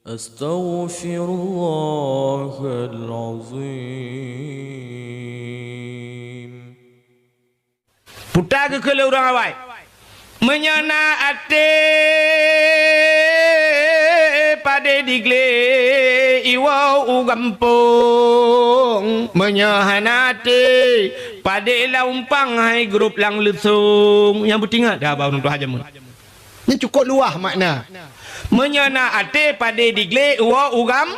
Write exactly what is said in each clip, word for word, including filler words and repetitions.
Astaghfirullahalazim. Puta geukheun lé ureuëng awai. Meunyoe na até padé diglé iwoe u gampông, meunyoe hana até padé lam umpang hai grup lam leusông. Nyang beutingat dah bak ureuëng tuha jameun. Nyan cukôp luwah makna. Meunyoe na até padé diglé iwoe u gam-,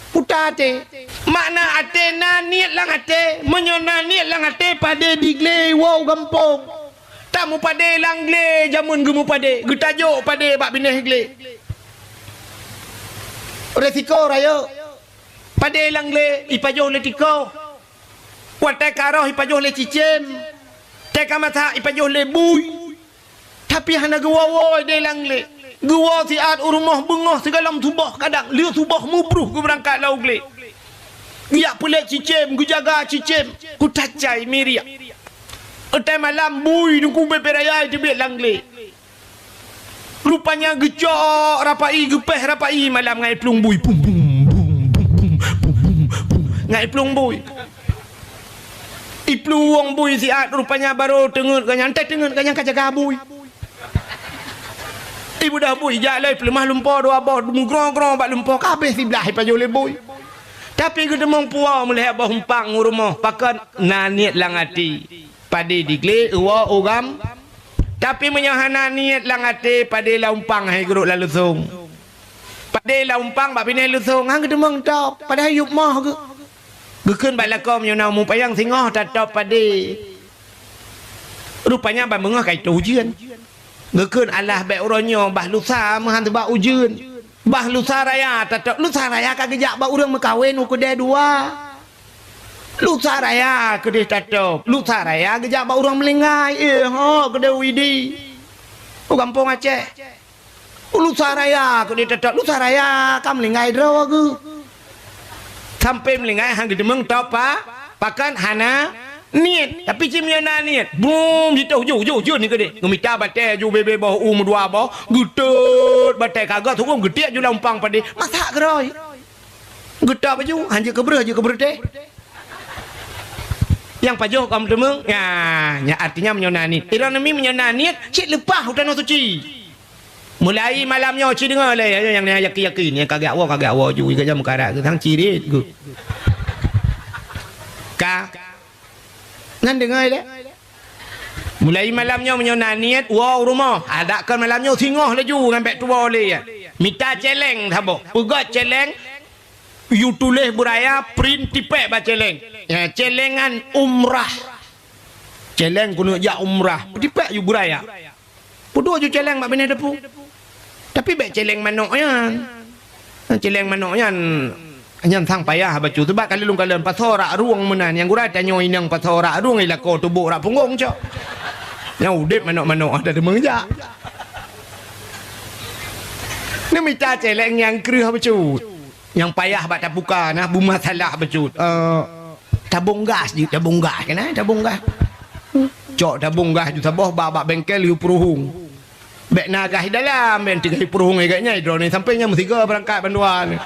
puta até. Makna até na niet lam até. Meunyoe na niet lam até padé diglé iwoe u gampông. Tameupadé lam glé jameun geumeupadé, geutajok padé bak binéh glé. Resiko rayeuk. Padé lam glé ipajoh lé tikoh. Watée ka roh ipajoh lé cicém. Tée ka masak ipajoh lé bui. Tapi hana geuwoe-woe idéh lam glé. Geuwoe siat u rumoh beungoh sigohlom suboh kadang, lheueh suboh mubroh geubeurangkat lam glé. Geujak peulét cicém, geujaga cicém, kutacai miriak. Watée malam bui Teungku Bebe Raya iteubiet lam glé. Rupanya geucok rapai, geupéh rapai malam ngon iplueng bui. Pum, pum, pum, pum, pum, pum, pum. Ngon iplueng bui. Iplueng bui siat rupanya barô teungeut gobnyan, teuh teungeut gobnyan ka jaga bui. Ibeudôh bui jak lé, ipeuleumah lumpoe dua boh, meugrong-grong bak lumpoe, ka habéh siblaih ipajoh lé bui. Tapi geuteumeung puwoe meulhèe boh umpang u rumoh, pakon na niet lam até. Padé diglé iwoe u gam-, tapi meunyoe hana niet lam até, padé lam umpang hai grup lam leusông. Padé lam umpang bak binéh leusông, han geuteumeung top, padahai yup moh geuh. Geukheun bak lakoe meunyoe na umu panyang singoh tatop padé. Rupanya ban beungoh ka itôh ujeuen. Geukheun alah bék uroe nyoe bah lusa meuhan teuba ujeuen. Bah lusa raya tatop, lusa raya ka geujak bak ureuëng meukawen u keudè dua. Lusa raya keudeh tatop, lusa raya geujak bak ureuëng meulinggai, eh ho keudeh u Idi. U gampông Aceh. Lusa raya keudeh tatop, lusa raya ka meulinggai droe geuh. Sampai meulinggai han geuteumeung top pa-, pakon hana niet. Tapi cit meunyoe na niet, bum jitoh ju, ju, ju ni keudeh. Geumita batée ju bebe boh u meudua boh, geutot batée ka geuh tukum geutiek ju lam umpang padé. Masak keurôi. Geuta baju, han jeuet keu breuh, jeuet keu breuh teh. Nyang pajoh ka meuteumeung, nya, nya artinya meunyoe na niet. Droeneuh mi meunyoe na niet, cit leupah u tanoh suci. Mulai malam nyoe ci deungoe lé, nyoe nyang na yakin-yakin, nyang kagak woe, kagak woe ju, geuh nyang meukarat, geuh sang cirit, geuh. Ka. Nyan deungoe lé. Mulai malam nyoe meunyoe na niet woe u rumoh, adak kon malam nyoe singoh laju ngon bék tuwoe lé. Mita céléng saboh. Peugöt céléng, yue tuléh beuraya, print tipék bak céléng. Ya, céléngan umrah. Céléng keuneuk jak umrah. Tipék yue beuraya. Peuduek ju céléng bak binéh depu. Tapi bék céléng manok nyan. Céléng manok nyan, nyan sang payah bacut. Sebab ka lôn kalon pasoe rak rueng meunan. Nyang gura tanyoe inong pasoe rak rueng, ilakoe tubok rak punggong cok. Nyang udeb manok-manok ada deungon jak. Neumita céléng nyang kreueh bacut. Nyang payah bak tapuka na, beumasalah bacut. Eh, tabong gas jeuet, tabong gas keunan, tabong gas. Cok tabong gas ju saboh bak, bak bengkel yue peuruhueng. Bék na gas dalam, bék teuga yue peuruhueng lagée nyan, droeneuh sampoe nyan meusigoe beurangkat bandua nyoe.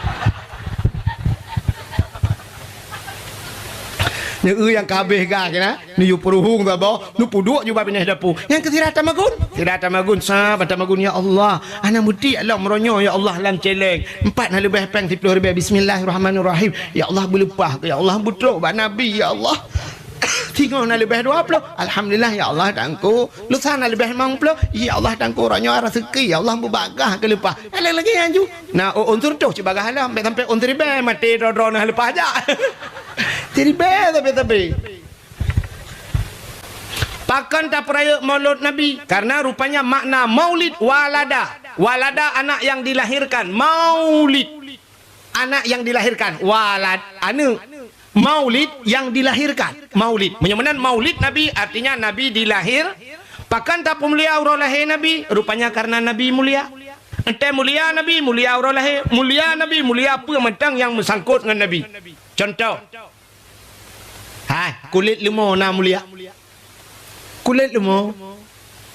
Nyoe nyang ka habéh gas keunan, neuyue peuruhueng saboh, neupeuduek ju bak binéh dapu. Nyang keu sira tamagun, sira tamagun, sa bak tamagun, "Ya Allah, hana meuti lom uroe nyoe, ya Allah, lam céléng. Empat na leubeh péng siploh ribée. Bismillahirrahmanirrahim. Ya Allah, beuleupah, ya Allah, beutrok bak Nabi, ya Allah." Singoh na leubeh dua ploh. Alhamdulillah, ya Allah, Teungku. Lusa na leubeh limong ploh. Ya Allah, Teungku, uroe nyoe raseuki, ya Allah, beubagah keu leupah. Lagée-lagée nyan ju. Na, oh, unsur toh cit bagah lom, bék sampoe unsur ribée maté droe-droe na leupah jak. Siribée sabe-sabe. Pakon tapeurayeuk Maulud Nabi? Karena rupanya makna maulid walada. Walada anak yang dilahirkan. Maulid. Anak yang dilahirkan. Walad, aneuk. Maulid yang dilahirkan. Maulid. Meunyoe meunan maulid Nabi, artinya Nabi dilahir. Pakon tapeumulia uroe lahé Nabi? Rupanya karena Nabi mulia. Entée mulia Nabi, mulia uroe lahé. Mulia Nabi, mulia peue mantong nyang meusangkot ngon Nabi. Contoh. Hai, kulét leumo na mulia. Kulét leumo.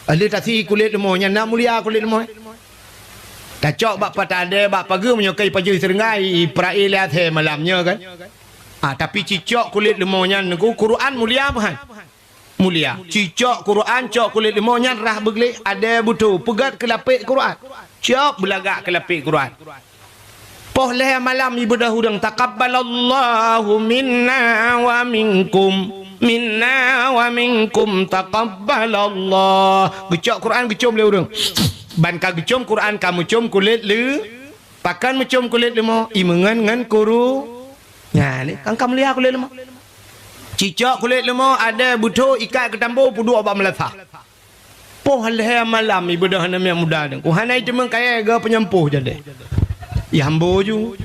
Ahli tasi kulét leumo, nyan na mulia kulét leumo. Tacok bak patah adèe, bak pageue meunyoe ka ipajoh sireunggai, ipeura'i lé asèe malam nyoe kan. Ah, tapi cicok kulét leumo nyan nungku Quran mulia bah. Mulia. Cicok Quran, cok kulét leumo nyan rhah beugleh, adèe beutôi, peugöt keu lapék Quran. Cok beulagak keu lapék Quran. Poh lhèe malam ibeudôh ureueng, "Taqabbalallahu minna wa minkum, minna wa minkum taqabbalallah." Geucok Quran geucom lé ureueng. Ban ka geucom Quran ka meucom kulét leu-, pakon meucom kulét leumo, imeungon ngon kuru. Nyan, kan ka mulia kulét leumo. Cicok kulét leumo, adèe beutôi ikat keu tambo peuduek bak meulasah. Poh lhèe malam ibeudôh aneuk miet muda nyan. Ku hana iteumeung kayèe geu peunyampôh jadi. Ihambo ju.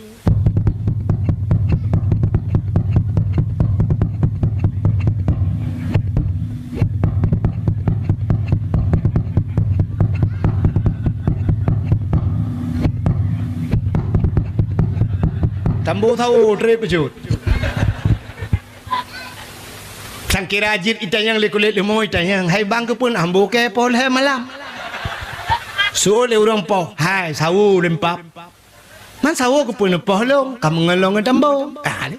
Tambo sawo trép peujeuet. Sangkira jeuet itanyong lé kulét leumo itanyong, "Hai bang, keupeue hambo kèe poh lhèe malam?" Seuôt lé ureueng poh, "Hai, sawo lôn pap." "Man sawo keupeue neupoh lôn, ka meungon lôn ngon tambo?" Ah, ni.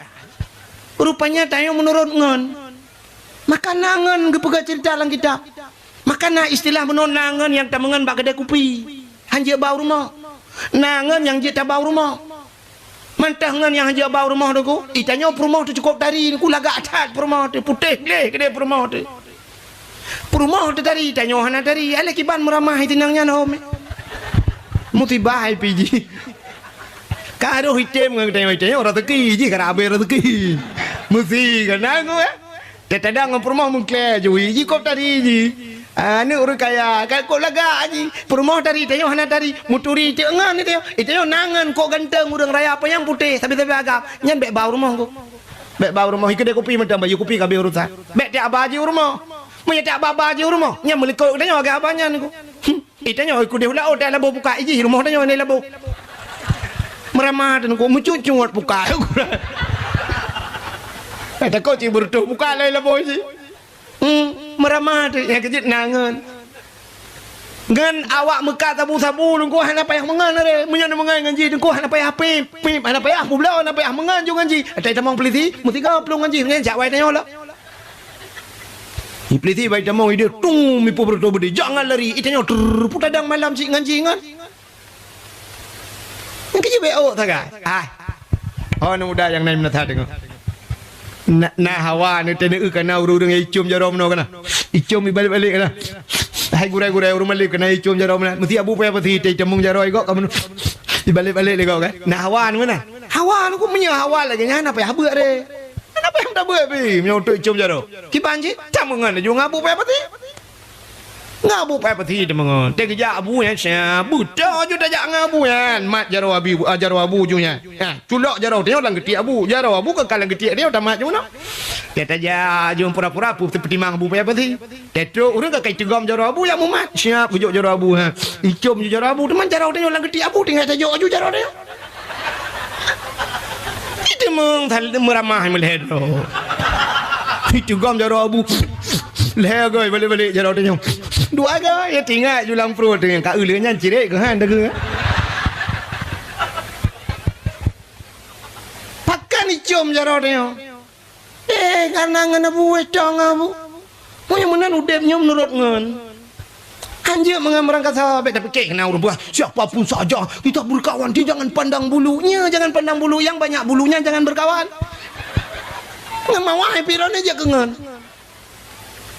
Rupanya tanyoe meunurot ngon. Maka na ngon geupeugah ceurita lam kitab. Maka na istilah bunoe na ngon nyang tameungon bak keudè kupi. Han jeuet ba u rumoh. Na ngon nyang jeuet taba u rumoh. Mantong ngon nyang han jeuet ba u rumoh teungku, itanyoe peurumoh teuh cukôp tari teungku, lagak that peurumoh teuh, putéh gleh keudè peurumoh teuh. Peurumoh teuh tari, itanyoe hana tari, alah kiban meuramah itinang nyan hom. Musibah hai pih jih. Ka roh item ngon itanyoe, itanyoe raseuki jih, ka abéh raseuki. Meusi ka na ngon, eh. Teutada ngon peurumoh meuklé jih, jikôp tari jih. Ah, aneuk ureueng kaya, ka kôp lagak jih. Peurumoh tari, tanyoe hana tari. Meuturi teuk ngon itanyoe. Itanyoe na ngon kôk ganteng ureueng raya panyang putéh, sabe-sabe agam. Nyan bèk ba u rumoh kôk. Bèk ba u rumoh, ikeudè kupi mantong, bayeue kupi ka abéh urosan. Bèk tajak ba jih u rumoh. Meunyo tajak ba jih u rumoh, nyan meulikot tanyoe agak abah nyan kôk. Hmm. Itanyoe ikudeh u laôt, laboh pukat jih, rumoh tanyoe ni laboh. Meuramah teungku, meucut-cut pukat. Eh, takot cit beureutoh pukat lé laboh jih. Hmm, meuramah teuh, nyang keujeuet na ngon. Ngon awak meukat sabu-sabu, teungku hana payah meungon aré. Meunyoe na meungon ngon jih, teungku hana payah pip, pip, hana payah peubloe, hana payah meungon ju ngon jih. Atai tamong peulisi, meusigoe plueng ngon jih, nyan jak wai tanyoe lom. Iblih tiba itamong idéh tung mipeubeureutoh beudé, jangan lari, itanyoe trrr, peutadang malam cit ngon jih ngon. Nyang keu jibeuôk sagai. Ah. Oh, aneuk muda nyang na meunasah deungoe. Na, na hawa neuteuneu kana ureueng-ureueng icom jaroe meunoe kana. Icom ibalek-balek kana. Hai gurée-gurée ureueng malem kana icom jaroe meunoe. Meusti abu payah pasi teutamong jaroe igok ka meunoe. Ibalek-balek lé gok kan. Na hawa neuh kana. Hawa neuh ku meunyoe hawa lagée nyan na payah beuet deh. Hana payah tabeuet pih meunyoe untuk icom jaroe. Kiban jih, tameungon laju ngon abu payah pasi. Ngon abu payah pasi tameungon. Teugeujak abu nyan siat, beutôi ju tajak ngon abu nyan. Mat jaroe abi, ah, jaroe abu ju nyan. Ha, culok jaroe tanyoe lam geutiek abu. Jaroe abu ka, ka lam geutiek tanyoe tamat ju meunoe. Teutajak ju pura-pura pu-, peutimang abu payah pasi. Teutrok ureueng ka kai teugom jaroe abu nyang mumat. Siap geujok jaroe abu, ha. Icom ju jaroe abu, teuma jaroe tanyoe lam geutiek abu tinggai tajok aju jaroe tanyoe. Iteumong sal-, meuramah meulhèe droe. Iteugom jaroe abu. Lhèe goe balek-balek jaroe tanyoe. Dua goe, ya tinggai ju lam pruet tanyoe. Ka ulèe nyan cirek keuhan dageueng. Pakon icom jaroe tanyoe. Eh, karena ngon abu, eh, cong abu. Meunyoe meunan udeb nyoe meunurot ngon. Hanjeuet meungon meurangkasa, bèk tapike keunan ureueng peugah, siapa pun saja kita berkawan, dia jangan pandang bulu. Nya, jangan pandang bulu, nyang banyak bulunya jangan berkawan. Ngon mawah pih droeneuh jak keu ngon.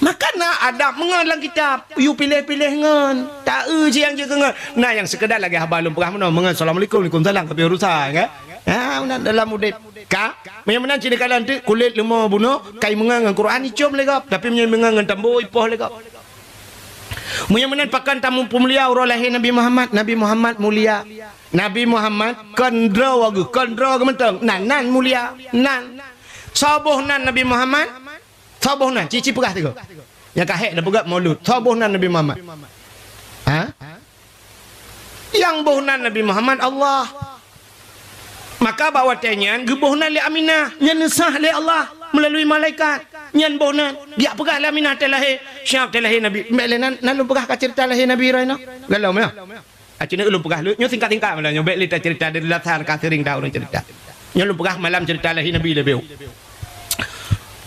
Maka na adab meungon lam kitab, yue piléh-piléh ngon. Taeu cit nyang jeuet keu ngon. Na nyang seukeudar lagèe haba lôn peugah meunoe, meungon assalamualaikum, waalaikumsalam, ka pih urusan, kan? Ha, meunan dalam udeb. Ka, meunyoe meunan cit neukalon teuk kulét leumo bunoe, kai meungon ngon Quran icom lé gob, tapi meunyoe meungon ngon tambo ipoh lé gob. Meunyoe meunan pakon tamu peumulia uroe lahé Nabi Muhammad, Nabi Muhammad mulia. Nabi Muhammad kon droe geuh, kon droe geuh mantong. Nan, nan mulia, nan. Soe boh nan Nabi Muhammad? Soe boh nan? Ci-ci peugah sigoe. Nyang ka hék na peugah Maulud. Soe boh nan Nabi Muhammad? Ha? Nyang boh nan Nabi Muhammad Allah. Maka bak watèe nyan geuboh nan lé Aminah, nyan neusah lé Allah meulalui malaikat. Nyan boh nan, geujak peugah lé Aminah teuh lahé, siap teuh lahé Nabi. Bèk lé nan, nan lôn peugah ka ceurita lahé Nabi droeneuh. Galom ya. Aci nyoe ulôn peugah lé, nyoe singkat-singkat malam nyoe, bék lé tacerita dari latar ka sering dah ureuëng cerita. Nyoe ulôn peugah malam cerita lahé Nabi leubeh.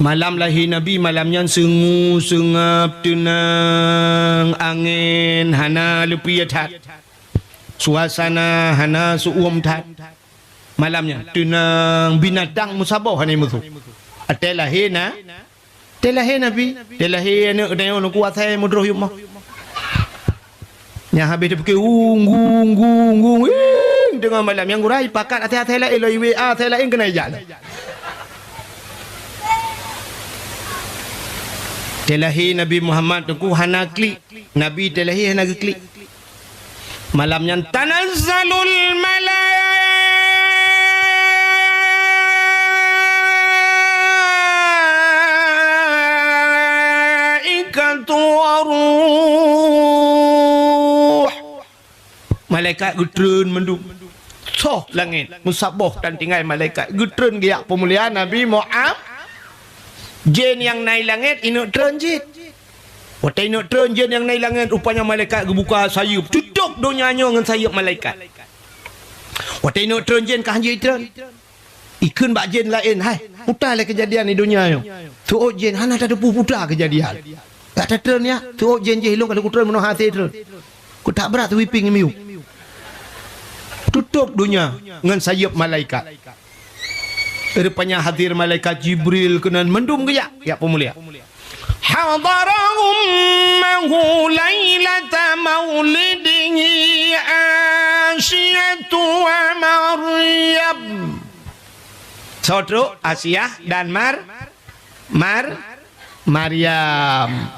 Malam lahé Nabi, malam nyan sungu, seungab, teunang, angén hana leupie that. Suasana hana seuuem that. Malam nyan teunang, binatang meusaboh hana musoh. Watée lahé na, watée lahé Nabi, watée lahé aneuëk geutanyoe Teungku asai meudroh yup moh. Nyang habéh teupike ung gung gung gung ing teungoh malam nyang gura ipakat asai-asai laén lom iwe asai laén keunan ijak lom. Watée lahé Nabi Muhammad Teungku hana klik, Nabi watée lahé hana geuklik. Malam nyan tanazzalul malaikatu waruh. Malaikat geutreun mandum. Soh langét, meusaboh dan tinggai malaikat geutreun geujak peumulia Nabi Muhammad. Jén nyang na i langét inok treun jén. Watée inok treun jén nyang na i langét, rupanya malaikat geubuka sayeuep, tutôb donya nyoe ngon sayeuep malaikat. Watée inok treun jén ka hanjeuet treun. Ikheun bak jén laén, "Hai, puta lé keujadian di donya nyoe." Seuôt jén hana tateupeue puta keujadian. Ka tatreun nyak, seuôt jén jih ilong ka lheueh kutreun meunoe hase treun. Kutak brat sweeping miyueb. Tutôb donya ngon sayeuep malaikat. Rupanya hadir malaikat Jibril keunan mandum geujak, jak peumulia. Hadara ummahu lailata maulidihi Asiyatu wa Maryam. Soe trok? Asiah dan Mar-, Mar-, Maryam.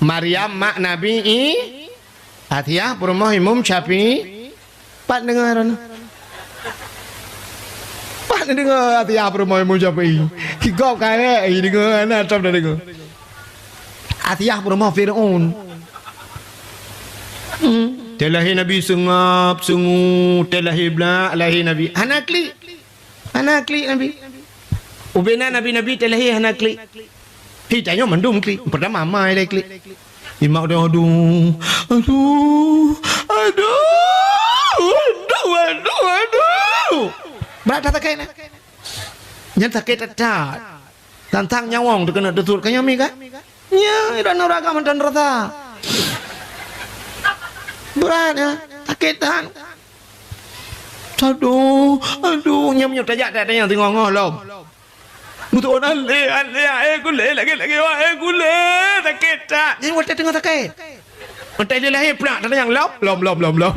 Maryam mak Nabi I-, Asiah peurumoh Imam Syafi'i. Pat deungoe droeneuh? Pat deungoe Asiah peurumoh Imam Syafi'i? Gob ka ék deungoe, hana tom deungoe. Asiah peurumoh Fir'aun. Hmm. Watée lahé Nabi seungab, seungu, watée lahé blak, lahé Nabi. Hana klik. Hana klik Nabi. Ubena nabi-nabi watée lahé hana klik. Hi, tanyoe mandum klik. Peurtama ma ilée klik. Imak udah, aduh, aduh, aduh, aduh, aduh, aduh. Brat that sakét na. Nyan sakét that-that. Tantang nyawöng teukeunok teusut ka nyoe mi ka? Nya, droeneuh ureuëng agam mantong rasa. Brat ya, sakét that. Aduh, aduh, nyam nyoe tajak that nyang teungoh-ngoh lom. Beutôi na lé, lé, eh, kulé, lagée, lagée, eh, kulé, sakét that. Nyang watée teungoh sakét. Watée lé lahé plak, tanyang lom, lom, lom, lom, lom.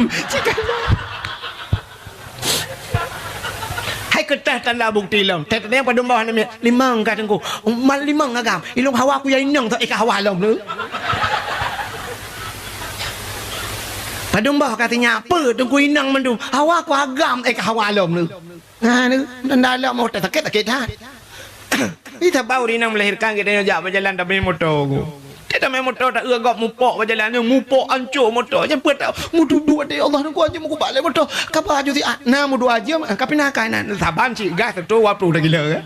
Hai keutah tanda bukti lom. Tanyang padum boh aneuk miet, limong ka Teungku. Mal limong agam. Ilong hawa ku ya inong tak ika hawa lom tu. Padum boh ka tanya, apa Teungku inong mandum? Hawa ku agam ika hawa lom tu. Nah, ni, dan dalam moto sakét, sakét that. Ni saban ureuëng inong melahirkan, kita nyoe jak bak jalan tamé moto ku. Kita tamé moto tak eu gob mupok bak jalan nyoe, mupok ancô moto. Jangan peuet tak, meududuek deh Allah nunggu aja meukubat lé moto. Kaba aju si, ah, na meuduek aja, ah, ka pinah ka na. Saban cik gas tu dua puluh dah gila kan.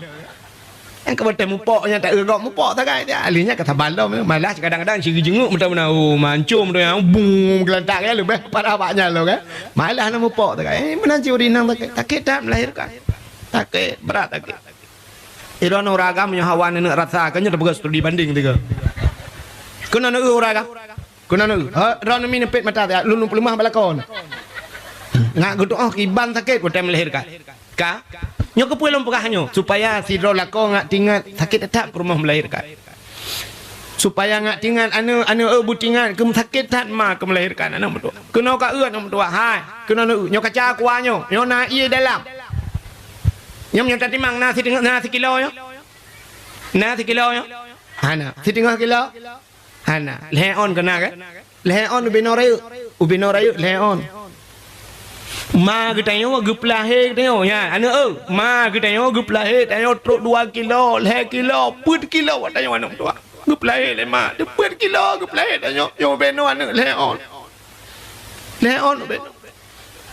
Yang kebetulan mupok nya tak eu gob mupok sagai dia. Ahli nya ka saban lom. Malah kadang-kadang cik jenguk moto meunan. Oh, mancung moto yang bung gelantak ya lebih parah bak nya lo kan. Malah na mupok sagai. Eh, meunan cik ureuëng inong sakét. Sakét that melahirkan. Sakét, brat sakét. Droeneuh ureuëng agam nyoe hawa neuneuk rasa, ka nyoe tapeugah studi banding tiga. Keunoe neueu ureuëng agam. Keunoe neueu. Ha, droeneuh mi neupet mata, lôn leumah balakon. Ngak geutuoh kiban sakét watée melahirkan. Ka? Nyoe keupeue lôn peugah nyoe, supaya sidroe lakoe ngak teuingat sakét that peurumoh melahirkan. Supaya ngak teuingat aneuk, aneuk eu beutingat keu sakét that ma keu melahirkan aneuk meutuah. Keunoe ka eu aneuk meutuah, hai, keunoe neueu, nyoe kaca kuah nyoe, nyoe na ié dalam. Nyoe, nyoe tatimang na siteungoh, na sikilo nyoe? Na sikilo nyoe? Hana. Siteungoh kilo? Hana. Lhée on keunan kan? Lhée on ubé noe rayeuk. Ubé noe rayeuk lhée on. Ma geutanyoe geupeulahé geutanyoe, nyan, aneuk eu, ma geutanyoe geupeulahé tanyoe trok dua kilo, lhée kilo, peuet kilo tanyoe aneuk tuha. Geupeulahé lé ma, peuet kilo geupeulahé tanyoe, nyoe ubé noe aneuk lhée on. Lhée on ubé noe.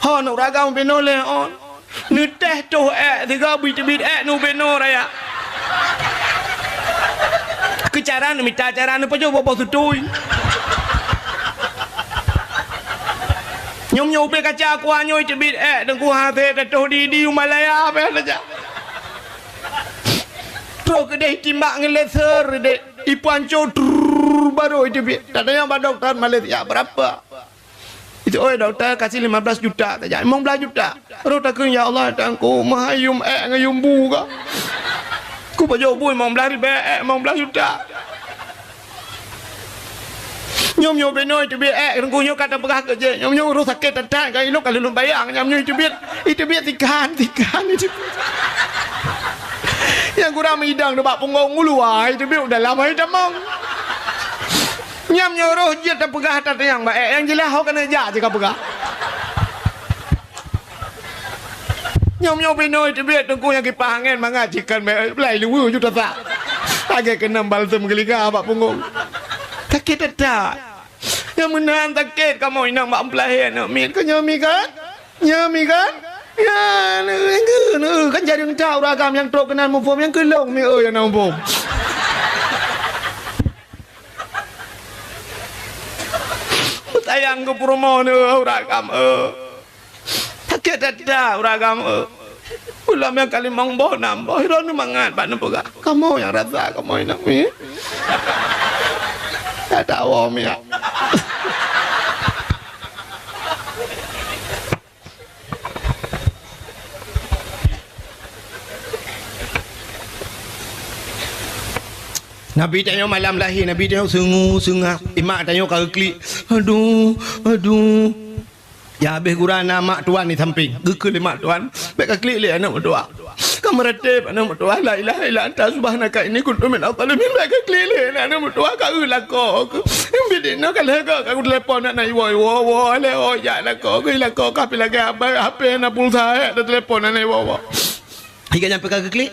Ho, aneuk ureuëng agam ubé noe lhée on. Neutéh toh ék sigoe bui teubiet ék neu ubé noe raya. Keu cara neumita cara neupajoh boh-boh sutui. Nyoe-nyoe ubé kaca kuah nyoe iteubiet ék, Teungku, hase tatoh di, di u Malaya beh saja. Troh keudeh timbak ngon laser dek, ipanco trrrr, baru iteubiet. Tatanyong bak dokto Malaysia, "Berapa?" Itu, "Oi dokto, kasih lima belas juta saja." "Lima belas juta?" Roh takheun, "Ya Allah, Teungku, meuhayum ék ngon yum bu ka. Kupajoh bu lima belas ribèe ék lima belas juta." Nyoe-nyoe binoe teubiet ék, Teungku, nyoe ka tapeugah keu jih. Nyoe-nyoe uroe sakét that-that, ka ilôn ka lôn bayang, nyoe-nyoe iteubiet, iteubiet sikan, sikan, iteubiet. Nyang kurang meudong nibak punggong uluwa, iteubiet u dalam hai tamong. Nyoe-nyoe roh jeuet tapeugah that nyang baék, nyang jeulaih ho keuneuk jak jih ka peugah. Nyoe-nyoe binoe teubiet Teungku nyang kipah angén mangat cit kan, bèk lai luweue ju tasak. Lagèe keunong balsem geuliga bak punggong. Sakét that-that. Nyang meunan sakét kamoe inong bak meulahé aneuk miet. Ka nyoe mi kan? Nyoe mi kan? Ya, neu-, neu-, neu-, kan jareueng that ureueng agam nyang trok keunan muphom, nyang keu lôn mi, eu, nyang na muphom. Sayang keu peurumoh neu, ureueng agam, eu. Sakét that-that ureueng agam, eu. Ulôn nyang ka limong boh, nam boh, droeneuh mangat bak neupeugah. Kamoe nyang rasa, kamoe inong mi. That-that woe mi. Nabi tanyoe malam lahé, Nabi tanyoe seungue-seungah. Mak tanyoe ka geuklik. Aduh, aduh. Ya habéh gura na mak tuan di sampéng. Geukheun lé mak tuan, "Bèk kaklik lé aneuk meutuah. Kameuratéb aneuk meutuah, la ilaha illa anta subhanaka inni kuntu minaz zalimin. Bèk kaklik lé aneuk meutuah, ka eu lakoe keuh. Biet inoe ka lheueh ka kutelepon aneuk na iwoe-iwoe, woe lé, woe jak lakoe keuh, lakoe kah pi lagèe abang, H P na pulsa, eh, telepon aneuk iwoe-iwoe." Ikat nyan pih ka geuklik.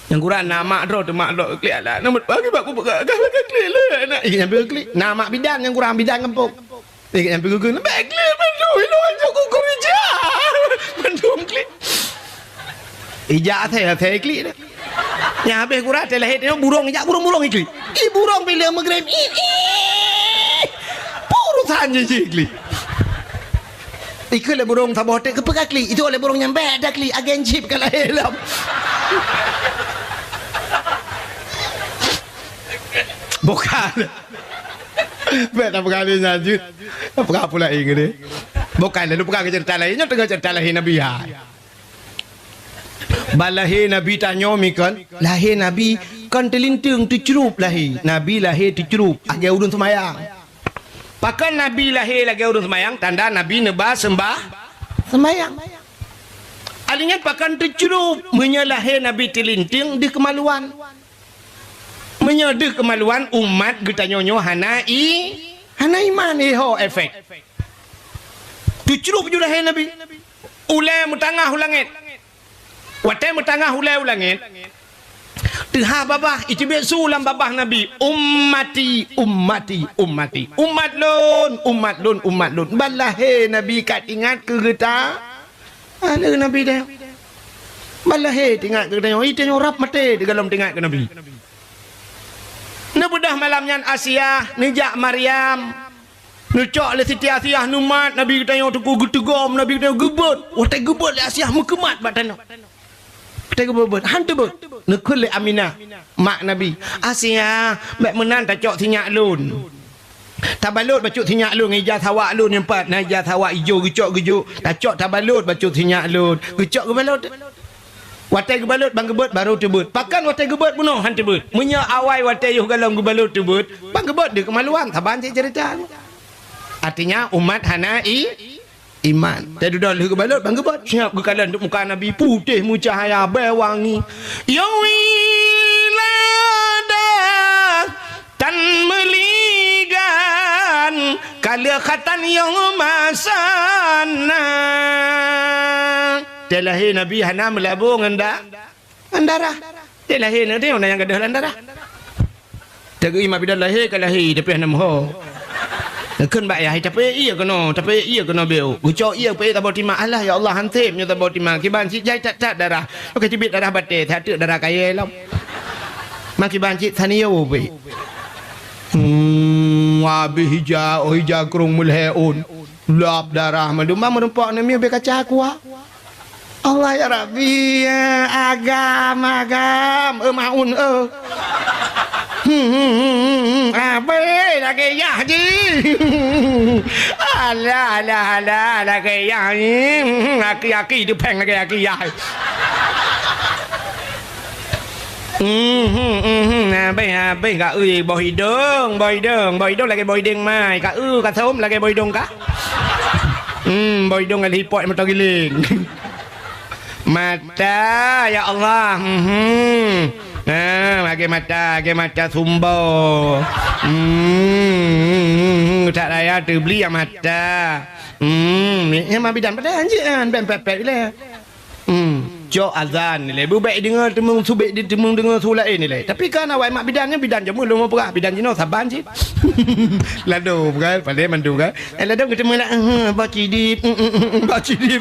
Nyang gura na mak droe teuh, mak droe klik alah. Nama bagi bak kupeugah, "Kah klik lé, nak." Ih, nyang klik. Na mak bidan nyang gura bidan gampông. Ih, nyang klik. Bèk klik mandum, ilôn hanjeuet kukeurija. Mandum klik. Ijak asai, asai klik dah. Nyang habéh gura teuh lahé teuh burông ijak burông-burông iklik. Ih, burông bila meugrem. Ih, ih. Urusan jih jih klik. Ikheun lé burông saboh teuk keupeue ka klik, itu lé burông nyang bèk da klik, agen chip ka lahé lom. Bukan. Bèk tapeugah lé nyan jeuet. Tapeugah pula ingat deh. Bukan, lalu peugah keu ceurita lahé, nyoe teungoh ceurita lahé Nabi hai. Ban lahé Nabi tanyoe mi kon, lahé Nabi kon teulinteung teucrup lahé. Nabi lahé teucrup, lagèe ureueng seumayang. Pakon Nabi lahé lagèe ureueng seumayang? Tanda Nabi neuba seumbah seumayang. Alèh nyan pakon teucrup, meunyoe lahé Nabi teulinteung deuh keumaluan. Meunyoe deuh keumaluan, umat geutanyoe nyoe hana i-, hana iman, iho efek. Teucrup ju lahé Nabi. Ulèe meutangah u langèt. Watèe meutangah ulèe u langèt, teuhah babah, iteubiet su lam babah Nabi, "Ummati, ummati, ummati." Umat lôn, umat lôn, umat lôn. Ban lahé Nabi ka teuingat keu geuta-, aneuk Nabi deh. Ban lahé teuingat keu geutanyoe, i tanyoe rab maté teugalom teuingat keu Nabi. Neubeudôh malam nyan Asiah, neujak Maryam. Neucok lé Siti Asiah neumat Nabi geutanyoe teungku, geuteugom Nabi geutanyoe, geubeuet. Watèe geubeuet lé Asiah meukeumat bak tanoh. Watèe geubeuet, han teubeuet. Neukheun lé Aminah, mak Nabi, "Asiah, bèk meunan tacok sinyak lôn. Tabalot bacut sinyak lôn ngon ija sawak lôn nyang pat. Na ija sawak ijo geucok geujok. Tacok tabalot bacut sinyak lôn." Geucok geubalot. Watèe geubalot ban geubeuet baru teubeuet. Pakon watèe geubeuet bunoe han teubeuet? Meunyoe awai watèe yoh galom geubalot teubeuet, ban geubeuet deuh keumaluan, saban cit ceurita. Artinya, umat hana i-, iman. Teududoe lheueh geubalot, ban geubeuet. Siap geukalon deuek muka Nabi, putéh meucahya, bèe wangi. Ya wiladah tan meuligan, ka lheueh khatan yoh masa na. Teuh lahé Nabi hana meulabô ngon da-, ngon darah. Teuh lahé na teuh na nyang gadôh lam darah. Teugui mak bidan lahé ka lahé, tapi hana meuho. Neukheun bak yah, "Tapeuék ié keunoe, tapeuék ié keunoe beu." Geucok ié peuék saboh timak. "Alah, ya Allah, han sép nyoe saboh timak. Kiban cit jai that-that darah. Oke, teubiet darah batèe, that teuk darah kayèe lom. Ma kiban cit saniyô peuék." Hmm, habéh ija, oh ija krông meulhèe ôn. Lap darah mandum, ban meurumpok neumi ubé kaca kuah. Allah ya Rabbi, ya agam, agam, eh, maun, eh. Hmm, hmm, hmm, hmm, hmm. Abéh lagèe yah jih. Alah, alah, alah, lagèe yah jih. Hmm, aki-aki teupeng lagèe aki yah. Mhm, mhm, habéh, habéh ka eu boh idong, boh idong, boh idong lagèe boh idong mai, ka eu ka thom lagèe boh idong kah? Hmm, boh idong ngon hipok moto giling. Mata, ya Allah, mhm. Nah, lagèe mata, lagèe mata sumbo. Hmm, tak raya teubeli ya mata. Hmm, ni, ni ma bidan pada anjing kan, pet, pet, pet, bila. Hmm, cok azan ni lé. Bubek deungoe teumong subek di teumong deungoe su laén ni lé. Tapi kan awai mak bidan nyan bidan jameun lom peugah, bidan jinoe saban cit. Lado peugah, pandai mandum kan. Eh, lado geuteumong nak, eh, ba cidip, mm, mm, mm, mm, ba cidip.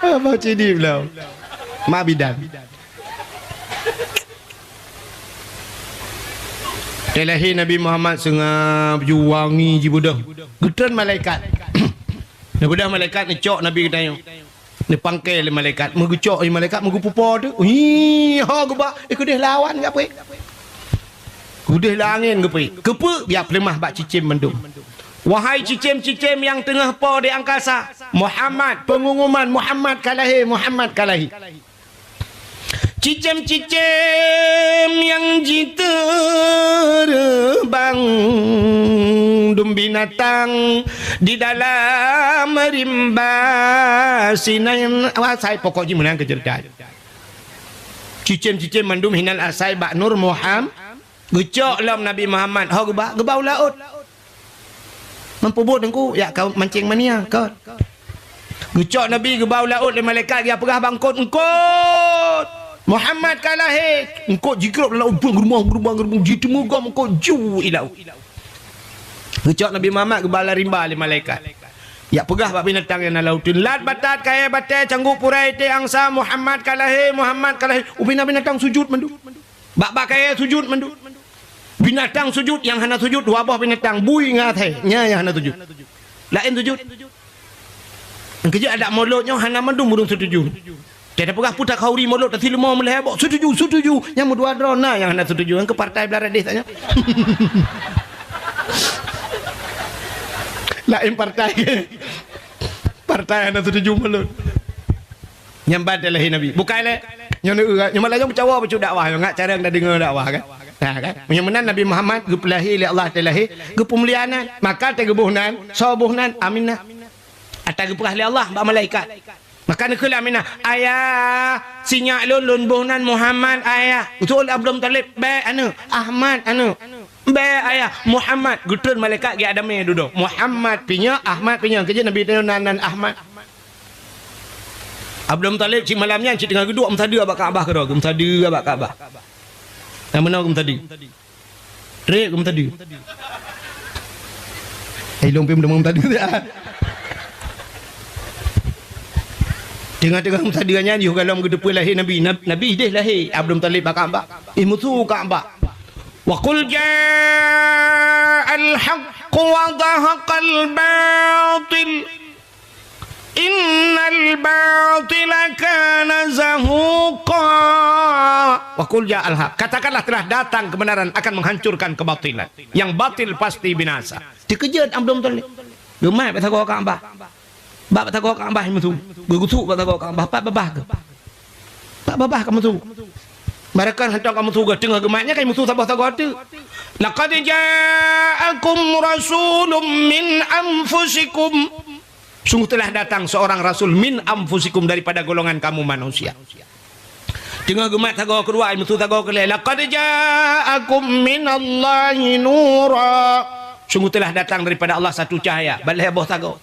Ah, ba cidip lom. Mak bidan. Teulahé Nabi Muhammad seungab ju wangi jibeudôh. Geutreun malaikat. Neubeudôh malaikat neucok Nabi geutanyoe. Neupangke lé malaikat, meugeucok lé malaikat, meugeupupo teuh. Hi, ho geuba, eh, keudeh lawan geupeue. Keudeh la angén geupeue. Keupeue? Geupeuleumah bak cicém mandum. Wahai cicém-cicém nyang teungoh po di angkasa, Muhammad, peungumuman Muhammad ka lahé, Muhammad ka lahé. Cicém-cicém nyang jiteureumbang dum binatang di dalam rimba sinan. Wah, sai pokok jih meunan keu ceurita. Cicém-cicém mandum hinan asai bak nur Muham-, geucok lom Nabi Muhammad, ho geuba, geuba u laôt. Meupeubeuet Teungku, jak ka mancing mania, kon. Geucok Nabi geuba u laôt lé malaikat, geupeugah bak eungkôt, "Eungkôt, Muhammad ka lahé." Eungkôt jigrôp lam laôt, bang, geureumbang, geureumbang, geureumbang, jiteumé gom eungkôt ju i laôt. Geucok Nabi Muhammad geuba lam rimba lé malaikat. Jak peugah bak binatang nyang na laôt, "Lat batat, kayèe batèe, cangguek purèe, iték angsa, Muhammad ka lahé, Muhammad ka lahé." Ubé na binatang sujut mandum. Bak-bak kayèe sujut mandum. Binatang sujut, nyang hana sujut dua boh binatang, bui ngon asèe. Nyan nyang hana sujut. Laén sujut. Nyang keujeuet adak molot nyoe hana mandum ureueng setuju. Teupeugah puta khauri molot tasileumô meulhèe boh, setuju, setuju. Nyang meudua droe na nyang hana setuju, nyang keu partai blah radeh tanyoe. Laén partai. Partai hana setuju molot. Nyang ban teulahé Nabi. Bukai lé. Nyoe neueu, nyoe malah nyoe meucawa bacut dakwah, nyoe ngat carông tadeungoe dakwah kan. Nah, kan? Meunyoe meunan Nabi Muhammad geupeulahé lé Allah teulahé, geupeumulia nan. Maka teugeubôh nan, soe bôh nan? Aminah. Ata geupeugah lé Allah bak malaikat. Maka neukheun lé Aminah, "Ayah, sinyak lôn, lôn bôh nan Muhammad, ayah." Usul Abdul Muthalib, "Bèk aneuk, Ahmad aneuk." "Bèk ayah, Muhammad." Geutreun malaikat geujak damé dudoe. Muhammad pih nyoe, Ahmad pih nyoe. Keujeuet Nabi teuh nan, nan Ahmad. Abdul Muthalib cit malam nyan cit teungoh geuduek meusadeue bak Ka'bah keudroe, geumeusadeue bak Ka'bah. Nyang meunoe geumeusadeue. Trép geumeusadeue. Eh, lôn pih meudeungoe meusadeue. Teungoh-teungoh meusadeue nyan, yoh gohlom geuteupeue lahé Nabi. Nab-, Nabi deh lahé, Abdul Muthalib bak Ka'bah. Eh, musu Ka'bah. "Wa qul ja'al haqq wa zahaqal batil." "Innal batila kana zahuqa." "Wa qul ja'al haq." Katakanlah, "Telah datang kebenaran akan menghancurkan kebatilan." Yang batil pasti binasa. Teukeujot Abdul Muthalib. Geumat bak sagoe Ka'bah. Bak sagoe Ka'bah musu. Geugusuk bak sagoe Ka'bah. Pat babah geuh. Pat babah ka musu. Barangkapeue hantom ka musu geuh, teungoh geumat nyan ka musu saboh sagoe teuk. "Laqad ja'akum rasulun min anfusikum." Sungguh telah datang seorang rasul min anfusikum, daripada golongan kamu manusia. Teungoh geumat sagoe keudua, musu sagoe keulhèe, "Laqad ja'akum minallahi nura." Sungguh telah datang daripada Allah satu cahaya. Bak lhèe boh sagoe.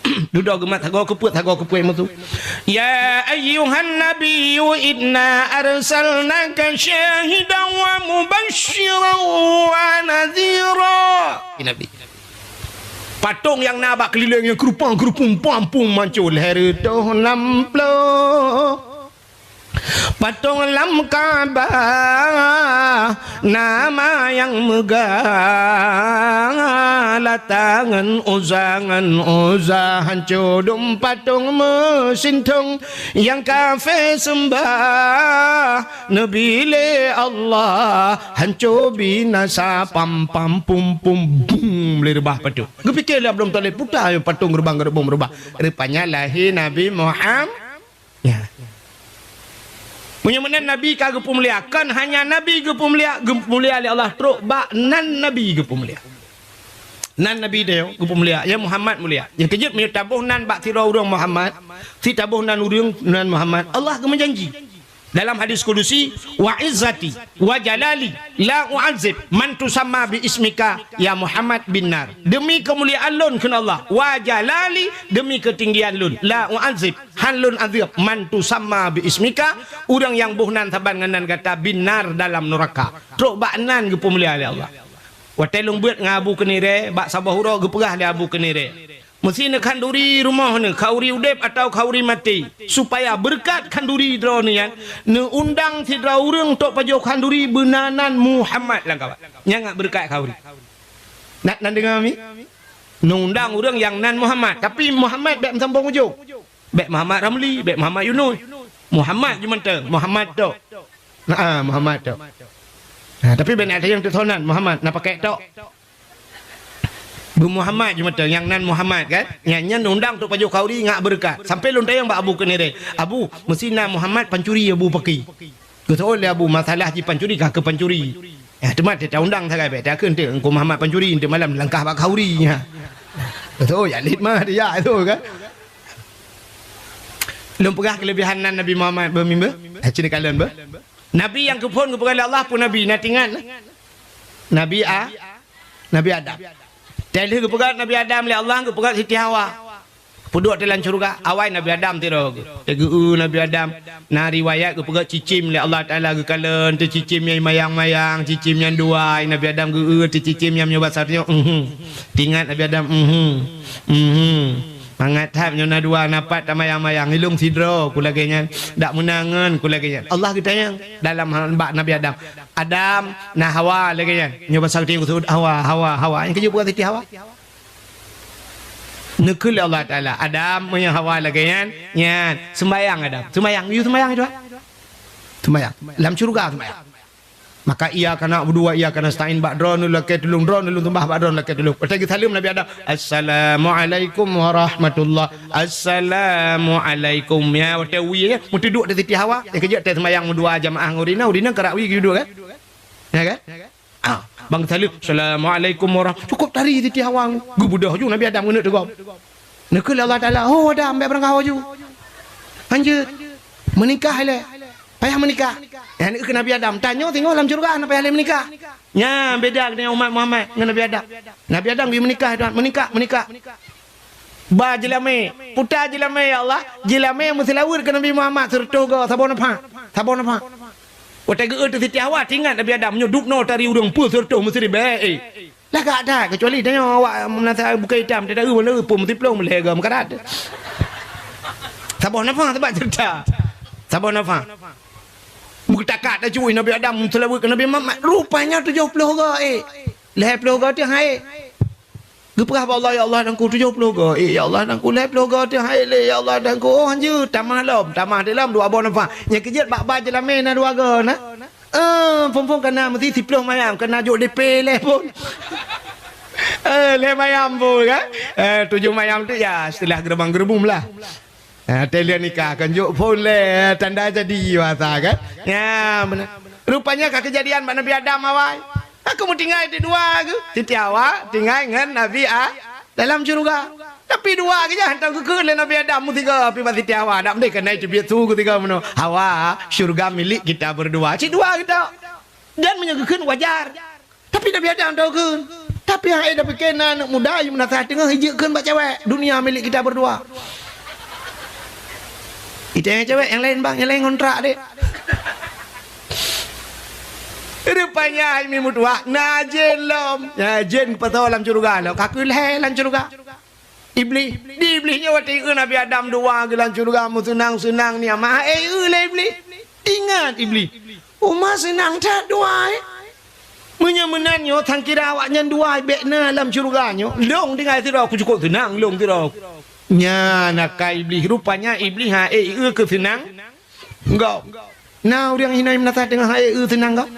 Dudoe geumat sagoe keupeuet, sagoe keupeuet musu. "Ya ayyuhan nabiyyu inna arsalnaka syahidan wa mubasysyiran wa nadhira." Nabi. Patong nyang na bak keulileng nyang keurupang-keurupung, pampung mancô lhèe reutôh nam ploh. Patong lam Ka'bah nama nyang meugah, Lata ngon Uzza, ngon Uzza hanco dum patong meusintong, nyang kafé seumbah Nabi lé Allah hanco binasa, pam pam pum pum bum lé reubah patong. Geupike lé Abdul Muthalib, peue ta patong reubah, geureuboh reubah. Rupanya lahé Nabi Muhammad. Ya. Meunyoe meunan Nabi ka geupeumulia, kon hanya Nabi geupeumulia, geupeumulia lé Allah, trok bak nan Nabi geupeumulia. Nan Nabi teuh geupeumulia, ya Muhammad mulia. Nyang keujeuet meunyoe taboh nan bak sidroe ureuëng Muhammad, si taboh nan ureuëng nan Muhammad, Allah geumeujanji dalam hadis kudusi, "Wa izzati wa jalali la u'azzib man tusamma bi ismika ya Muhammad bin nar." Demi keumuliaan lôn, kheun Allah, "Wa jalali," demi keutinggian lôn, "la u'azzib," hán lôn azeueb, "man tusamma bi ismika," ureuëng nyang boh nan saban ngon nan gata, "bin nar," dalam nuraka. Trok bak nan geupeumulia lé Allah. Watée lôn beuet ngon Abu Keunirée bak saboh uroe, geupeugah lé Abu Keunirée, "Meusi neukhanduri rumoh neuh, khanduri udeb atawa khanduri maté, supaya beureukat khanduri droeneuh nyan neuundang sidroe ureuëng trok pajoh khanduri beunan nan Muhammad lam kawat." Nyang ngat beureukat khanduri. Nak nan deungoe mi? Neuundang ureuëng nyang nan Muhammad, tapi Muhammad bék meusambong ujong. Bék Muhammad Ramli, bék Muhammad Yunus. Muhammad jeuet mantong, Muhammad tok. Nah, Muhammad tok. Nah, tapi bék na tanyong teusonan Muhammad, na pakai tok. Beu Muhammad jeuet mantong, nyang nan Muhammad kan? Nyang nyan undang trok pajoh khanduri ngat beureukat. Sampai lôn tanyong bak Abu Keunirée, "Abu, meusi na Muhammad pancuri Abu pakai?" Geuseuôt lé Abu, "Masalah jih pancuri ka keu pancuri. Ya, teuma teuta undang sagai bék takheun teuh Teungku Muhammad pancuri, teuk malam langkah bak khanduri." Ya. Geuseuôt, ya lét mah dia tu kan. Lôn peugah keulebihan nan Nabi Muhammad beumimba. Hacini kalon beuh. Nabi nyang geuphon geupeugah lé Allah peue nabi, na tingat na? Nabi A, Nabi Adam. Teuh lheueh geupeugah Nabi Adam lé Allah, geupeugah Siti Hawa. Peuduek teuh lam syeuruga, awai Nabi Adam sidroe geuh. Teuh geu-eu Nabi Adam, na riwayat geupeugah cicém lé Allah Taala geukalon, teuh cicém nyang mayang-mayang, cicém nyang dua, Nabi Adam geu-eu, teuh cicém nyang meunyoe basa tanyoe, "Uhum." Tingat Nabi Adam, "Uhum. Uhum. Mangat that nyoe na dua, na pat tamayang-mayang, ilong sidroe ku lagée nyan, dak meunangan ku lagée nyan." Allah geutanyong dalam bak Nabi Adam, "Adam, na Hawa lagée nyan?" Nyoe basa geutanyoe geuseuôt Hawa, Hawa, Hawa. Nyang keujeuet bukan Siti Hawa. Neukheun lé Allah Taala, "Adam, meunyoe Hawa lagée nyan, nyan, seumbayang Adam." Seumbayang, yue seumbayang itu, ha? Seumbayang. Lam syeuruga seumbayang. Maka iyyaka na'budu wa iyyaka nasta'in, bak droeneuh lakée tulông, droeneuh lôn seumbah, bak droeneuh lakée tulông. Watée geusaleuem Nabi Adam, "Assalamualaikum warahmatullah." "Assalamualaikum." Ya, watée wie nyan, meuteuduek di Siti Hawa, nyang keujeuet teuh seumbayang meudua jamaah ngon ureueng inong, ureueng inong karap wie geuduek kan? Ya kan? Ah, bang saleuem, "Assalamualaikum warahmatullahi." Cukup tari Siti Hawa. Geubeudôh ju Nabi Adam keuneuk teugom. Neukheun lé Allah Taala, "Ho Adam, bék beurangkaho ju. Hanjeuet. Meunikah ilée. Payah meunikah." Nyan neukheun Nabi Adam, tanyoe singoh lam syeuruga hana payah lé meunikah. Nyan beda keu umat Muhammad ngon Nabi Adam. Nabi Adam geumeunikah, Tuhan, meunikah, meunikah. Ba jeulamé, puta jeulamé, ya Allah. Jeulamé meuseulaweuet keu Nabi Muhammad sireutôh goe saboh nafah. Saboh nafah. Watée geu-eu teuh Siti Hawa, teuingat Nabi Adam, nyoe dubnoe tari ureueng peue sireutôh meusiribée, eh. Lagak that, keucuali tanyoe awak meunasah bukée itam, teuta eu, eu, peue meusiplôh meulhée goe meukarat. Saboh nafah sabab ceurita. Saboh nafah. Meutakat laju Nabi Adam meuseulaweuet keu Nabi Muhammad. Rupanya tujoh ploh goe, eh. Lhée ploh goe teuh hai. Geupeugah bak Allah, "Ya Allah, Tuhanku, tujoh ploh goe, eh, ya Allah, Tuhanku, lhée ploh goe teuh hai lé, ya Allah, Tuhanku, oh, hanjeuet, tamah lom, tamah teuh lom dua boh nafah." Nyang keujeuet bak ba jeulamé na dua goe na. Eh, phon-phon kana meusti siploh mayam, kana jok D P lhée phon. Eh, lhée mayam phon, kan? Eh, tujoh mayam tu, ya, istilah geureumbang-geureumbum lah. Ha, teuh lheueh nikah, kan jok phon lé, tanda jadi bahasa, kan? Ya, beuna. Rupanya ka keujadian bak Nabi Adam awai. Ka meutinggai di dua geuh. Siti Hawa tinggai ngon Nabi A dalam syeuruga. Tapi dua geuh nyan hantom geukheun lé Nabi Adam meusigoe pi bak Siti Hawa. Dak meudeh keunan teubiet su geusigoe meunoe. Hawa, syeuruga milik kita berdua. Cit dua geuh tok. Dan meunyoe geukheun wajar. Tapi Nabi Adam tau kheun. Tapi hai dah pike na aneuk muda nyang meunasah teungoh ijeuet kheun bak cewek, "Dunia milik kita berdua." Itanyong cewek, "Nyang laén bang, nyang laén ngontrak deh." Rupanya hai mi meutuah, na jén lom. Na jén geupasoe lam syeuruga lom. Ka keuh lhée lam syeuruga. Iblih, di Iblih nyoe watée eu Nabi Adam dua geuh lam syeuruga meuseunang-seunang nikmat. Eh, eu lé Iblih. Ingat Iblih, uma seunang that dua, eh? Meunyoe meunan nyoe, sangkira awaknyan dua bèk na lam syeuruga nyoe, lôn tinggai sidroe, ku cukôp seunang lôn sidroe. Nyan akai Iblih, rupanya Iblih han ék eu keu seunang gob. Na ureueng hinoe meunasah teungoh han ék eu seunang gob?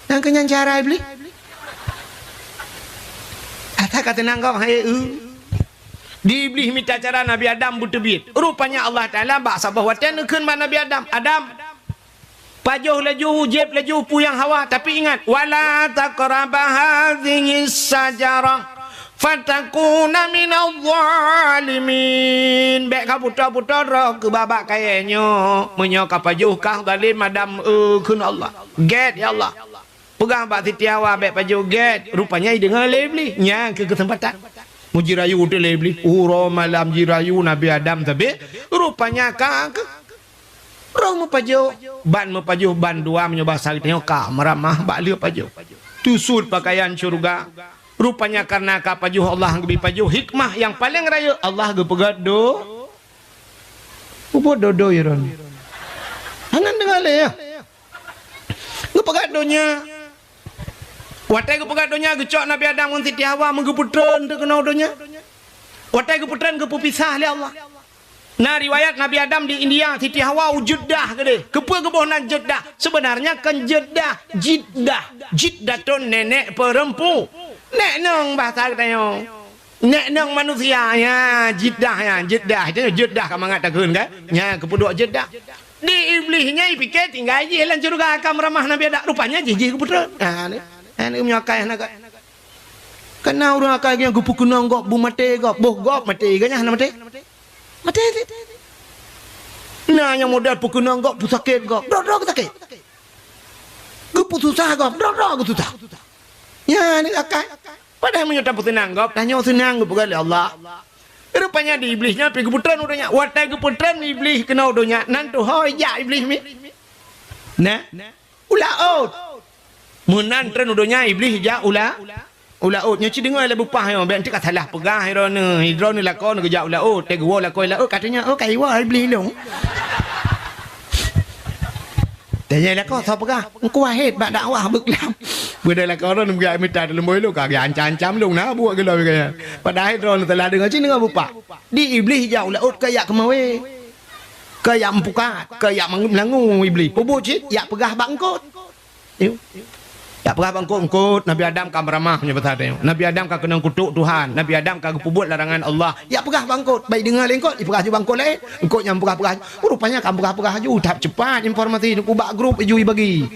Nyang keu nyan cara Iblih. Ata ka seunang gob han ék eu. Di Iblih mita cara Nabi Adam beuteubiet. Rupanya Allah Taala bak saboh watèe neukheun bak Nabi Adam, "Adam, pajoh laju, jieb laju peue nyang hawa, tapi ingat, wala taqraba hadzihi syajarah fatakuna minadh dhalimin." Bèk ka puto-puto droe keu babah kayèe nyoe. Meunyoe ka pajoh, ka zalim Adam, eu, kheun Allah. Gèt, ya Allah. Peugah bak Siti Hawa bèk pajoh, gèt. Rupanya ideungoe lé Iblih. Nyan keu keuseumpatan. Meujirayu teuh lé Iblih. Uroe malam jirayu Nabi Adam sabé. Rupanya ka keu Roh meupajoh, ban meupajoh, ban dua meunyoe basa geutanyoe ka meuramah bak lheueh pajoh. Teusut pakaian syeuruga. Rupanya kareuna ka pajoh Allah geubri pajoh, hikmah nyang paleng rayeuk Allah geupeugah do-, peubuet dodo iron. Hana deungoe lé, ya. Geupeugah donya. Watèe geupeugah donya geucok Nabi Adam ngon Siti Hawa meugeupeutreun teuh keunoe donya. Watèe geupeutreun geupeupisah lé Allah. Na riwayat Nabi Adam di India, Siti Hawa u Jeddah keudeh. Keupeue geuboh nan Jeddah? Sebenarnya kon Jeddah, Jiddah. Jiddatun nenek perempu-, nek nong bahasa geutanyoe. Nek nong manusia, ya, Jiddah, ya, Jeddah. Itu Jeddah ka mangat takheun kan? Nya, keupeuduek Jeddah. Di Iblih nyan ipike tinggai jih lam syeuruga ka meuramah Nabi Adam. Rupanya jih, jih keupeutrön. Ha, ni. Ha, ni meunyoe akai hana ka. Kana ureueng akai nyang geupeukeunong gob, beumaté gob, boh gob maté, ganyah hana maté. Maté cit. Na nyang model peukeunong gob, peusakét gob, droe-droe geusakét. Geupeususah gob, droe-droe geususah. Nyan akai. Padahai meunyoe tapeuseunang gob, tanyoe seunang geupeugah lé Allah. Rupanya di Iblih nyan pih geupeutrön u donya. Watèe geupeutrön Iblih keunoe u donya, nan tuho ijak Iblih mi. Nah, u laôt. Meunan trön u donya Iblih ijak u la-, u laôt. Nyoe ci deungoe lé bupah nyoe, bèk enteuk ka salah peugah droeneuh. Droeneuh lakoe neuh geujak u laôt, teuh geuwoe lakoe laôt, katanya, "Oh, ka iwoe Iblih lôn." Tanya lakoe soe peugah, "Engku Wahid bak dakwah beuklam." Beude lakoe droeneuh geujak mita teuleumboe lôn, ka geuancam-ancam lôn na buet geulôi kaya. Padahai droeneuh salah deungoe, ci deungoe bupah. Di Iblih ijak u laôt keu ijak keumawé. Keu ijak meupukat, keu ijak meunanggong Iblih. Peubuet cit, ijak peugah bak eungkôt. Yuk. Ijak peugah bak eungkôt, eungkôt, Nabi Adam ka meuramah meunyoe basa tanyoe. Nabi Adam ka keunong kutok Tuhan. Nabi Adam ka geupeubuet larangan Allah. Ijak peugah bak eungkôt, bèk ideungoe lé eungkôt, ipeugah ju bak eungkôt laén. Eungkôt nyang peugah-peugah ju, peugah-peugah ju, that cepat informasi nyoe bak grup ju ibagi.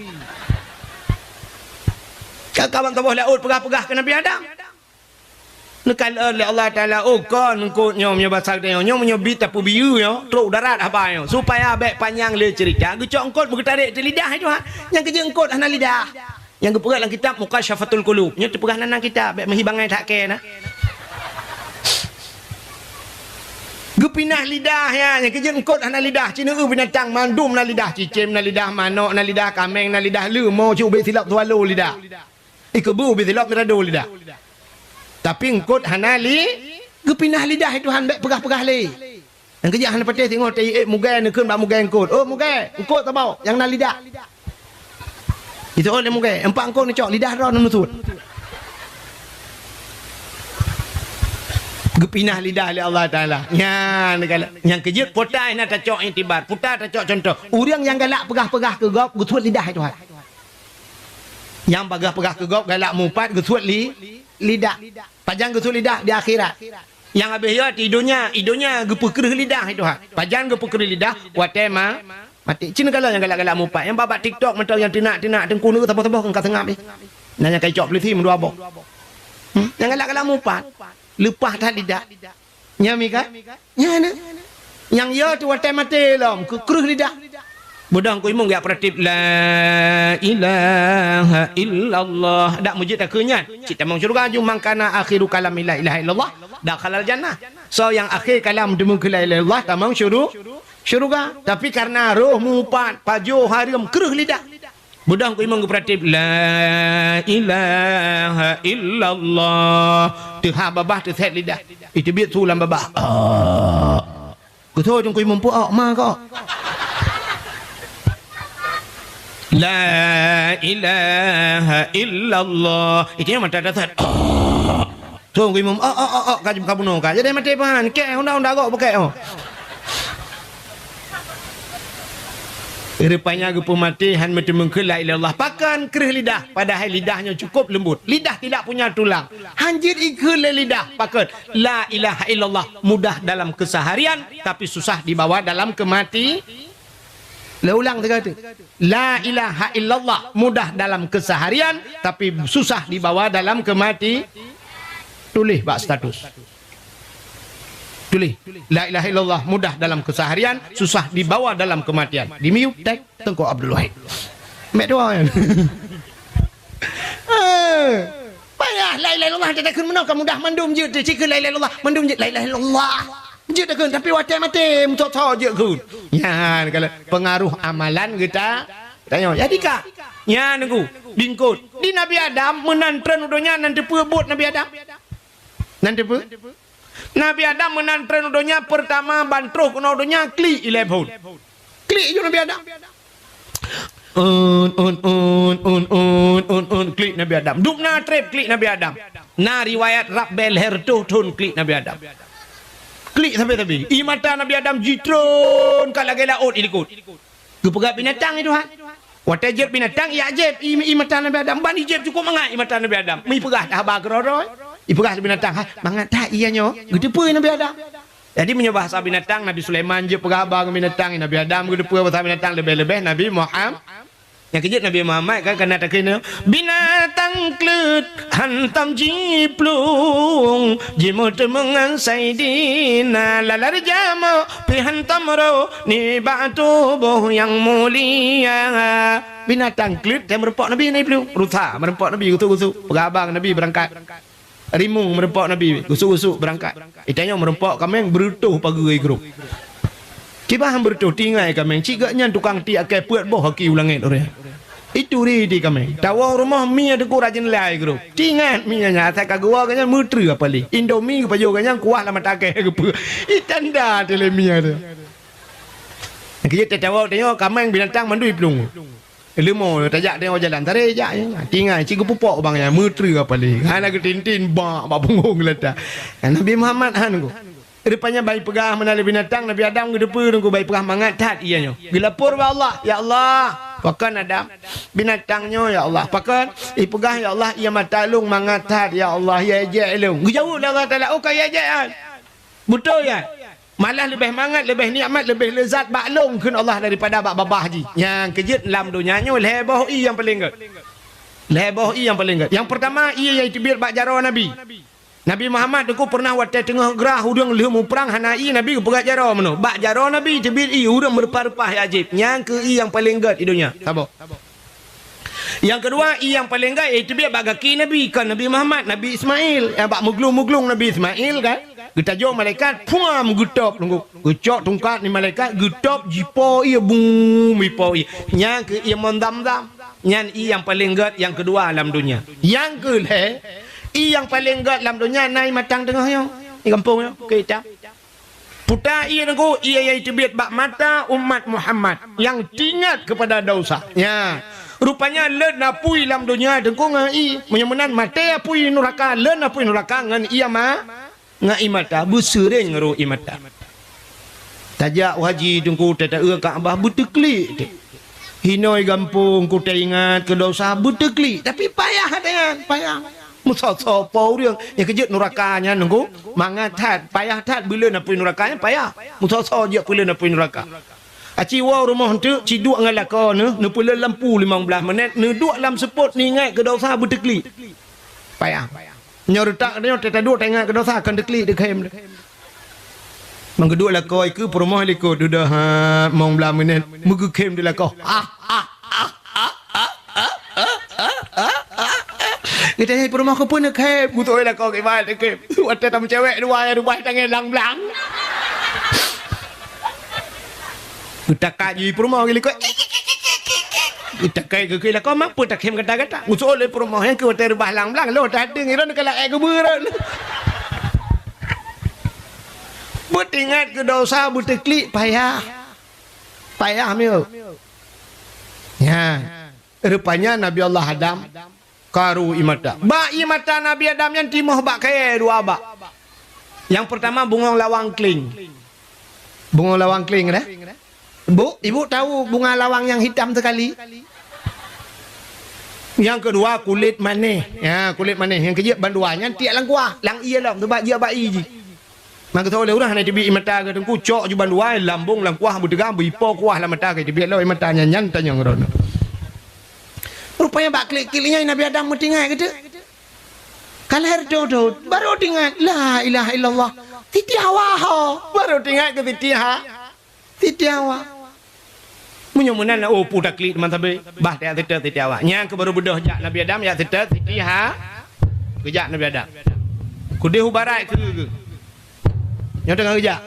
Ka kawan saboh laôt peugah-peugah keu Nabi Adam. Neukalon lé Allah Taala, "Oh, kon eungkôt nyoe meunyoe basa geutanyoe, nyoe meunyoe bit tapeubiyeu nyoe, trok u darat haba nyoe." Supaya bèk panyang lé ceurita, geucok eungkôt beugeutarek teuh lidah, hai Tuhan. Nyang keujeuet eungkôt hana lidah. Nyang geupeugah lam kitab Mukasyafatul Qulub. Nyoe teupeugah nan, nan kitab, bèk meuhi bangai that kèe na. Geupinah lidah, ya, nyang keujeuet eungkôt hana lidah. Ci neu-eu binatang mandum na lidah, cicém na lidah, manok na lidah, kaméng na lidah, leumo cit ubit silop swallow lidah. Ikeubeue ubit silop mirado lidah. Tapi eungkôt hana li-, geupinah lidah, hai Tuhan, bèk peugah-peugah lé. Nyang keujeuet hana patéh singoh teuiék mugè, neukheun bak mugè eungkôt, "Oh, mugè, eungkôt saboh nyang na lidah." Jiteuôt lé mugè, empat eungkôt neucok, lidah droe neusuet. Geupinah lidah lé Allah Taala. Nyan, nyang keujeuet, peue ta na tacok iktibar, peue ta tacok cuntoh. Ureueng nyang galak peugah-peugah keu gob, geusuet lidah, hai Tuhan. Nyang peugah-peugah keu gob galak mupat geusuet li-, lidah. Pajan geusuet lidah di akhirat. Nyang habéh nyoe di donya, di donya geupeukreuh lidah, hai Tuhan. Pajan geupeukreuh lidah, watèe ma-, maté. Ci neukalon nyang galak-galak mupat. Nyang bak-bak TikTok mantong nyang teunak-teunak teungku neu saboh-saboh ka seungab jih. Na nyang ka icok polisi meudua boh. Hmm? Nyang galak-galak mupat. Leupah that lidah. Nyan mi kan? Nyan na. Nyang yo teuh watèe maté lom, keu kreueh lidah. Beudôh Teungku Imum geujak peuratieb, "La ilaha illallah." Dak meujeuet takheun nyan. Cit tamong syeuruga ju, "Man kana akhiru kalamihi la ilaha illallah, dakhalal jannah." Soe nyang akhé kalam teumeung keu la ilaha illallah, tamong syuru-, syeuruga. Tapi kareuna roh mupat, pajoh hareuem, kreueh lidah. Beudôh Teungku Imum geupeuratieb, "La ilaha illallah." Teuhah babah teusét lidah. Iteubiet su lam babah. Ah. Geuthô Teungku Imum, "Peue ôk ma kok?" La ilaha illallah. Itu yang mata dasar. Song imum, oh, oh, oh, oh, ka, ka bunoe ka. Jadi maté pahan, kek honda-honda gok pakai, oh. Rupanya geupeumaté han meuteumeung keu la ilaha illallah. Pakon kreueh lidah, padahai lidah nyoe cukup lembut. Lidah tidak punya tulang. Han jeuet ikheun lé lidah. Pakon? La ilaha illallah mudah dalam keseharian, tapi susah dibawa dalam kemati. Lé ulang tiga tu. La ilaha illallah mudah dalam keseharian, tapi susah dibawa dalam kemati. Tulis bak status. Tulis, "La ilaha illallah mudah dalam keseharian, susah dibawa dalam kematian." Di miyup tag Teungku Abdul Wahid. Mek dua nyan. Eh, payah la ilaha illallah, dia takheun meunoe ka mudah mandum jeuet, cit keu la ilaha illallah, mandum jeuet la ilaha illallah. Jeuet takheun, tapi watèe maté, meutot-tot jeuet kheun. Nyan, kalau pengaruh amalan kita, tanyoe, jadi ka. Nyan, Teungku, bingkot. Di Nabi Adam, meunan treun u donya, nan teupeue buet Nabi Adam? Nan teupeue? Nabi Adam meunan treun u donya, peurtama ban troh keunoe donya, klik ilèe phôn. Klik ju Nabi Adam. Un, un, un, klik Nabi Adam. Dum na trép klik Nabi Adam. Na riwayat rab bèe lhèe reutôh thôn klik Nabi Adam. Klik sabe-sabe. Ie mata Nabi Adam jitreun ka lagèe laôt ilikot. Geupeugah binatang, "Hai Tuhan." Watèe jép binatang, ijép ie, ie mata Nabi Adam. Ban ijép cukup mangat ie mata Nabi Adam. Meuipeugah haba keudroe-droe. Ipeugah lé binatang, "Hai, mangat that ie nyoe." Geuteupeue Nabi Adam. Jadi, meunyoe bahasa binatang, Nabi Sulaiman jeuet peugah haba ngon binatang, Nabi Adam geuteupeue bahasa binatang, leubeh-leubeh Nabi Muham-, nyang keujeuet Nabi Muhammad kan, ka na takheun nyoe, "Binatang kleuet hantom jiplueng, jimeuteumèe ngon Saidina, lalar jamok pih hantom rhot nibak tuboh nyang mulia." Binatang kleuet, teuh meurumpok Nabi, Nabi plueng. Rusa meurumpok Nabi, gusuk-gusuk. Peugah haba ngon Nabi beurangkat. Rimueng meurumpok Nabi, gusuk-gusuk beurangkat. Itanyoe meurumpok kaméng, beureutoh pageue grup. Kiban beureutoh, tinggai kaméng, cit geuh nyan tukang tiek akée peuet boh aki u langét ureueng. Itu ri di kaméng. Tawoe rumoh mie teuku rajin lai grup. Tingat mie nyan, asai ka geuwoe geuh nyan meutreue apalé. Indomie geupajoh geuh nyan kuah lam mata akée geupeue. Itanda teuh lé mie teuh. Keujeuet tatawoe tanyoe kaméng binatang mandum iplueng. Leumo tajak teuh jalan, taré jak nyan. Tinggai cit geupupok bang nyan, meutreue apalé. Hana geutintin bak, bak punggong geulata. Nabi Muhammad han ku. Rupanya bai peugah meunan lé binatang, Nabi Adam geuteupeue nunggu bai peugah mangat that ie nyoe. Geulapor bak Allah, "Ya Allah, pakon Adam binatang nyoe ya Allah? Pakon ipeugah ya Allah ie mata lôn mangat that ya Allah, ie ijép lôn?" Geujaweueb lé Allah Taala, "Oh ka ie ijép nyan. Beutôi nyan." Malah leubeh mangat, leubeh nikmat, leubeh leuzat bak lôn kheun Allah daripada bak babah jih. Nyang keujeuet lam donya nyoe lhée boh ie nyang paleng gét. Lhée boh ie nyang paleng gét. Nyang peurtama ie nyang teubiet bak jaroe Nabi. Nabi Muhammad teungku pernah watée teungoh grah ureuëng lheueh muprang hana ie, Nabi geupeugah jaroe meunoe. Bak jaroe Nabi teubiet ie ureuëng meureupah-reupah nyang ajéb. Nyang keuh ie nyang paleng gét di donya. Saboh. Nyang keudua, ie nyang paleng gét, ie teubiet bak gaki Nabi, kon Nabi Muhammad, Nabi Ismail. Nyang bak meuglung-meuglung Nabi Ismail kan, geutajok malaikat, puam, geutôb, geucok tungkat ni malaikat, geutôb, jipo ie, bum, jipo ie. Nyang keuh ie mon zam-zam. Nyan ie nyang paleng gét nyang keudua lam donya. Nyang keulhée, ie nyang paleng gét lam donya na ie matang teungoh nyoe, di gampông nyoe, Bukét Itam. Puta ie teungku, ie nyang teubiet bak mata umat Muhammad nyang teuingat keupada desya. Nya, rupanya lôn apui lam donya teungku ngon ie. Meunyoe meunan maté apui nuraka, lôn apui nuraka ngon ie ma-, ngon ie mata, beuseuréng ngon ie mata. Tajak u haji teungku, tataeu Ka'bah beuteuklik teuh. Hinoe gampông ku teuingat keu desya beuteuklik, tapi payah teuingat, payah. Meusoe-soe po ureuëng nyang keujeuet nuraka nyan nunggu mangat that, payah that beu lôn apui nuraka nyan payah. Meusoe-soe jeuet peu lôn apui nuraka. Aci woe rumoh teuk, ci duek ngon lakoe neuh, neupeulon lampu limong blaih minét, neuduek lam seupôt neuingat keu desya beuteuklik. Payah. Nyoe reutak nyoe teuh taduek taingat keu desya kon teuklik teukhém. Meugeuduek lakoe keu peurumoh likot dudoe ha mong blah minét meugeukhém di lakoe. Ah, ah, ah, ah, ah, ah, ah, ah, ah, ah. Geutanyong peurumoh keupeue neukhém, geutoe lakoe kiban teukhém. Watée tam cewek dua ya rubah tangai lang-blang. Geutakat jih peurumoh geulikot. Geutakai keu lakoe, "Mapa takhém gata-gata?" Geusoe lé peurumoh, "Nyang keu watée reubah lang-blang, lôn tadeung iron kala ék geubeurôn." Beutingat keu desya beuteuklik payah. Payah miyueb. Nyan. Rupanya Nabi Allah Adam karu ié mata. Bak ié mata Nabi Adam nyan timoh bak kayèe dua bak. Nyang peurtama bungong lawang kling. Bungong lawang kling deh. Bu, ibu tahu bunga lawang yang hitam sekali? Nyang keudua kulét manéh. Ya, kulét manéh. Nyang keujeuet bandua nyan tiek lam kuah, lam ié lom, teubak jiak bak ié jih. Maka teuh lé ureueng hana teubiet ié mata keu teungku, cok ju bandua, lambông lam kuah beuteugang, beuipo kuah lam mata keu teubiet lom ié mata nyan, nyan tanyong droeneuh. Rupanya bak klik-klik nyan Nabi Adam meutinggai keu teuk. Ka lhèe reutôh-reutôh, baru teuingat, la ilaha illallah. Siti Hawa ho, baru teuingat keu Siti Ha. Siti Hawa. Meunyoe meunan, oh, peue taklik teuma sabe, bah tajak seutôt Siti Hawa. Nyang keu baru beudôh jak Nabi Adam, jak seutôt Siti Ha-, geujak Nabi Adam. Keudeh u barat keu, keu. Nyoe teungoh geujak.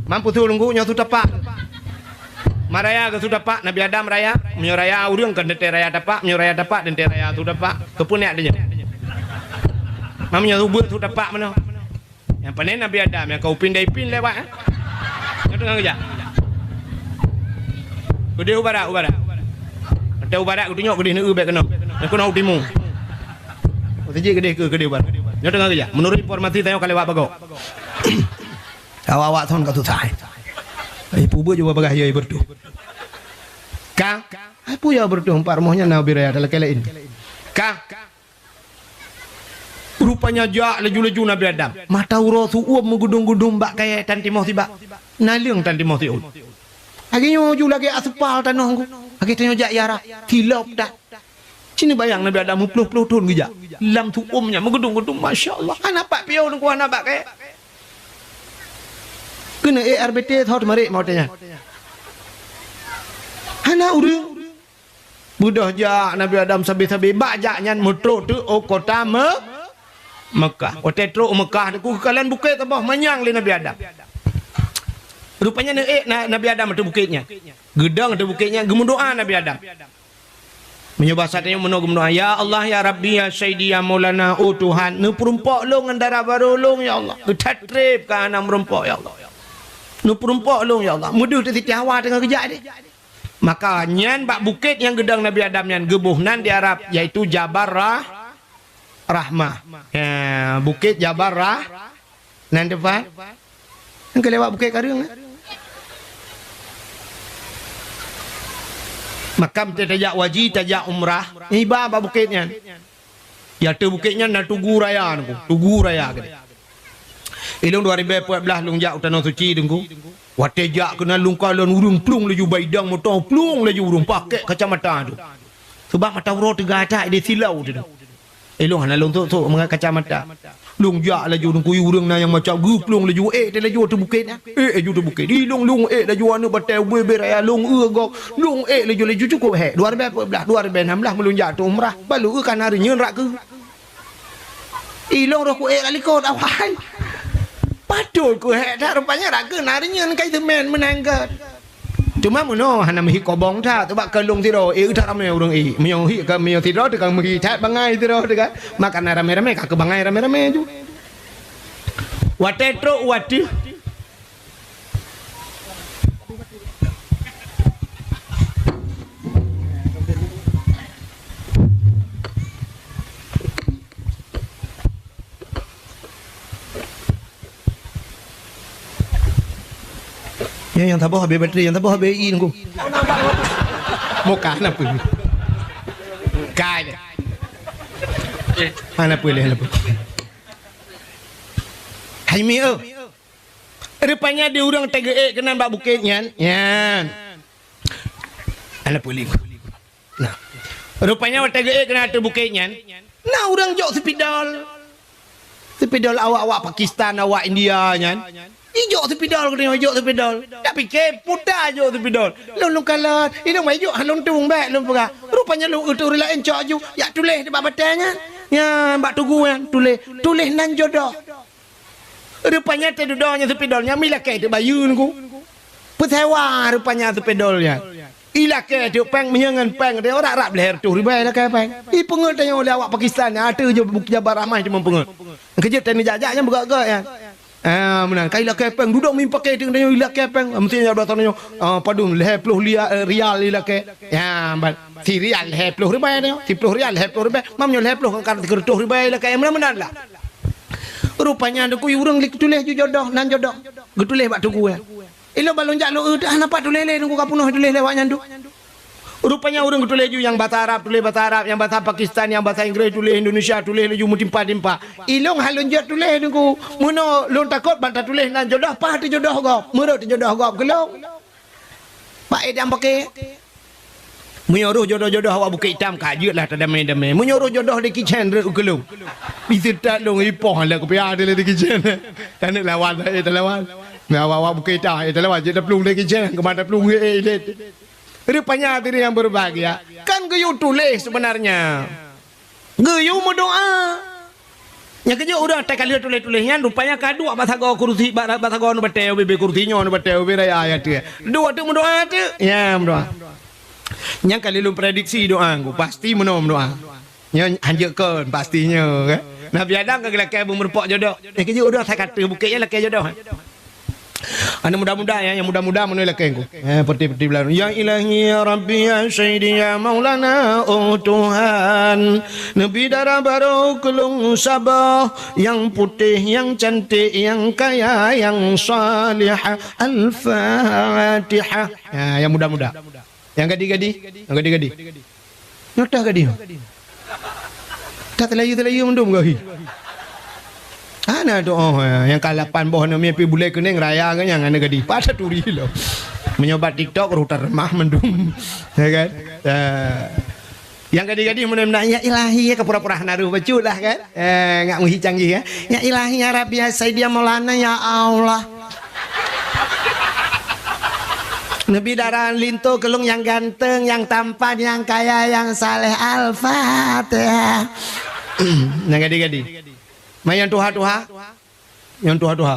Mampu su lunggu nyoe su tapak. Maraya keu su tapak, Nabi Adam raya. Meunyoe raya ureueng kan teuntèe raya tapak, meunyoe raya tapak teuntèe raya su tapak. Keupeue nyak deunyoe? Meunyoe su beuet su tapak meunoe. Nyang pané Nabi Adam nyang ka upin dai pin lewat, eh. Nyoe teungoh geujak. Keudeh u barat, u barat. Watèe u barat geutunyok keudeh neu bèk keunoe. Neu keunoe u timu. Oh, sijik keudeh keu keudeh u barat. Nyoe teungoh geujak. Meunurot informasi tanyoe ka lewat bagoe. Awak-awak thon ka susah, eh. Eh, peue beujeuet bagah ya beureutoh. Ka, eh, peue ya beureutoh empat rumoh nyan na ubé raya talakèe laén. Ka. Rupanya jak laju-laju Nabi Adam. Mata uroe su uem meugeudong-geudong bak kayèe tan timoh sibak. Naleueng tan timoh siôn. Lagèe nyoe ju lagèe aspal tanoh ngku. Lagèe tanyoe jak iara. Silop that. Ci neubayang Nabi Adam meuploh-ploh thon geujak. Lam su uem nyan meugeudong-geudong, masya Allah. Hana pat piôh teungku hana bak kayèe. Keuneuk ék R B T thot marit meuh watèe nyan. Hana ureueng. Beudôh jak Nabi Adam sabe-sabe, bak jak nyan meutrok teuk u kota Me-, Mekah. Watèe trok u Mekah, teungku geukalon bukét saboh manyang lé Nabi Adam. Rupanya neuék na-, Nabi Adam ateueh bukét nyan. Geudong ateueh bukét nyan, geumeudoa Nabi Adam. Meunyoe basa tanyoe meunoe geumeudoa, "Ya Allah, ya Rabbi, ya Sayyidi, ya Maulana, oh Tuhan, neupeurumpok lôn ngon dara barô lôn, ya Allah. That trép ka hana meurumpok, ya Allah. Neupeurumpok lôn, ya Allah." Meudeuh teuk Siti Hawa teungoh geujak deh. Maka nyan bak bukét nyang geudong Nabi Adam nyan geuboh nan di Arab, yaitu Jabal Rah-, Rahmah. Ya, Bukét Jabal Rah-, nan teumpat. Nyang ka lewat Bukét Kareueng, eh. Maka meunyoe tajak haji, tajak umrah, iba bak bukét nyan. Di ateueh bukét nyan na tugu raya, teungku. Tugu raya keudeh. Ilôn dua ribèe peuet blah lôn jak u Tanoh Suci, teungku. Watèe jak keunan lôn kalon ureueng plueng laju bak idang moto, plueng laju ureueng pakèk kacamata tu. Sabab mata uroe teuga that, ideh silau tu. Ilôn hana lôn sôk-sôk mangat kacamata. Lôn jak laju, teungku, ureueng na nyang macam geuplueng laju, ék teuh laju ateueh bukét nyan. Ék laju ateueh bukét. Ilôn lôn ék laju aneuk batèe ubé-bé raya lôn eu gob. Lôn ék laju, laju cukôp hék. Dua ribèe peuet blah, dua ribèe nam blah meulôn jak ateueh umrah. Ban lôn eu ka na reunyeun rot keuh. Ilôn roh kuék lam likot awai. Patôt kuhék that rupanya rot keuh na reunyeun kai seumén meunan gèt. Teuma meunoe hana meuhi kobong that, teuma keu lôn sidroe, eh, that ramé ureueng, eh. Meunyoe hi ka meunyoe sidroe teuka meuhi that bangai sidroe teuka. Maka na ramé-ramé ka keu bangai ramé-ramé ju. Watèe trok u ateueh. Ya, nyang saboh habéh bateri, nyang saboh habéh i, teungku. Bukan apa. Kai deh. Mana boleh, mana boleh. Hai, mi, oh. Rupanya di ureueng teugeue keunan bak bukét nyan. Nyan. Ana peuling. Nah. Rupanya watèe geue keunan ateueh bukét nyan, na ureueng jok seupidol. Seupidol awak-awak Pakistan, awak India nyan. Ijok seupidol, keudeh ijok seupidol. Tapike puta jok seupidol. Lôn, lôn kalon, ilôn bai jok, han lôn tueng bèk lôn peugah. Rupanya lôn eu teuh ureueng laén cok ju, jak tuléh bak batèe nyan. Nyan, bak tugu nyan, tuléh, tuléh nan jodoh. Rupanya teududoe nyan seupidol nyan mi lakèe teuk bayeue, teungku. Peusewa rupanya seupidol nyan. Ilakèe teuk pèng, meunyoe ngon pèng teuh rab-rab lhèe reutôh ribèe lakèe pèng. Ipeungeut tanyoe lé awak Pakistan nyan, ateueh jeuet Bukét Jabal Rahmah cuma peungeut. Keujeuet teuh neujak-jak nyan beugèt-gèt nyan. Ah, meunan. Ka ilakée péng, dudoe meuimpakée teuh tanyoe ilakée péng. Meusti nyan bak tanyoe, ah, padum, lhée ploh lia-, eh, rial ilakée. Ya, ban. Si rial lhée ploh ribée tanyoe, si ploh rial lhée ploh ribée. Mam nyoe lhée ploh ka sikureueng ribée ilakée. Meunan-meunan lah. Rupanya Teungku ureuëng lé tuléh ju jodoh, nan jodoh. Geutuléh bak Teungku, ya. Ilôn ban lôn jak lôn eu teuh, ah, na pat tuléh lé Teungku ka peunoh tuléh lé awak nyan tu. Rupanya ureuëng geutuléh ju nyang basa Arab tuléh basa Arab, nyang basa Pakistan, nyang basa Inggréh tuléh Indonesia, tuléh laju meutimpa-timpa. Ilôn hana lôn jeuet tuléh Teungku. Meunoe lôn takot ban tatuléh nan jodoh, paih teujodoh gob. Meureuek teujodoh gob keu lôn. Bak édang paké. Meunyoe roh jodoh-jodoh awak Bukét Itam ka jeuet lah tadamé-damé. Meunyoe roh jodoh di kicén reuek keu lôn. Bisi that lôn ipoh lé kupiah di kicén. Taneuk lawan, eh, talawan. Nah, awak-awak Bukét Itam, eh, talawan jeuet taplueng di kicén, keuman taplueng, eh, eh, eh. Rupanya hadirin yang berbahagia, kan geuyue tuléh sebenarnya. Geuyue meudoa. Nyang keujeuet udah tai ka lheueh tuléh-tuléh nyan, rupanya ka duek bak sagoe kursi, bak, bak sagoe nibak batée ubé-bé kursi nyoe, nibak batée ubé raya, ya, tu. Duek teuk meudoa teuk. Ya, meudoa. Nyang ka lheueh lôn prediksi doa Teungku, pasti meunoe meudoa. Nyoe hanjeuet kon, pasti nyoe, kan? Nabi Adam ka geulakée beumeureumpok jodoh. Nyang keujeuet udah tai ka teuh bukét nyan lakée jodoh. Aneuk muda-muda, ya, nyang muda-muda meunyoe lakée Teungku. Eh, peuti-peuti beulan. Ya Ilahi, ya Rabbi, ya Sayyidi, ya Maulana, oh Tuhan. Neubi dara barô keu lôn saboh, nyang putéh, nyang cantik, nyang kaya, nyang salihah. Al-Fatihah. Ya, nyang muda-muda. Nyang gadih-gadih, nyang gadih-gadih. Nyoe teuh gadih. Ka teulayu-teulayu mandum geuh hi. Hana doa, nyang ka lapan boh namiet pih bulée keuneng raya keu nyang hana gadih. Pat taturi lom. Meunyoe bak TikTok roh taremah mandum. Ya kan? Eh, nyang gadih-gadih meunyoe meunan, "Ya Ilahi," ya ka pura-pura hana roh bacut lah kan? Eh, ngak meuhi canggih, ya. "Ya Ilahi, ya Rabbi, ya Sayyidi, ya Maulana, ya Allah." Neubi dara linto keu lôn nyang ganteng, nyang tampan, nyang kaya, nyang saleh. Al-Fatihah. Nyang gadih-gadih. Ma nyang tuha-tuha. Nyang tuha-tuha.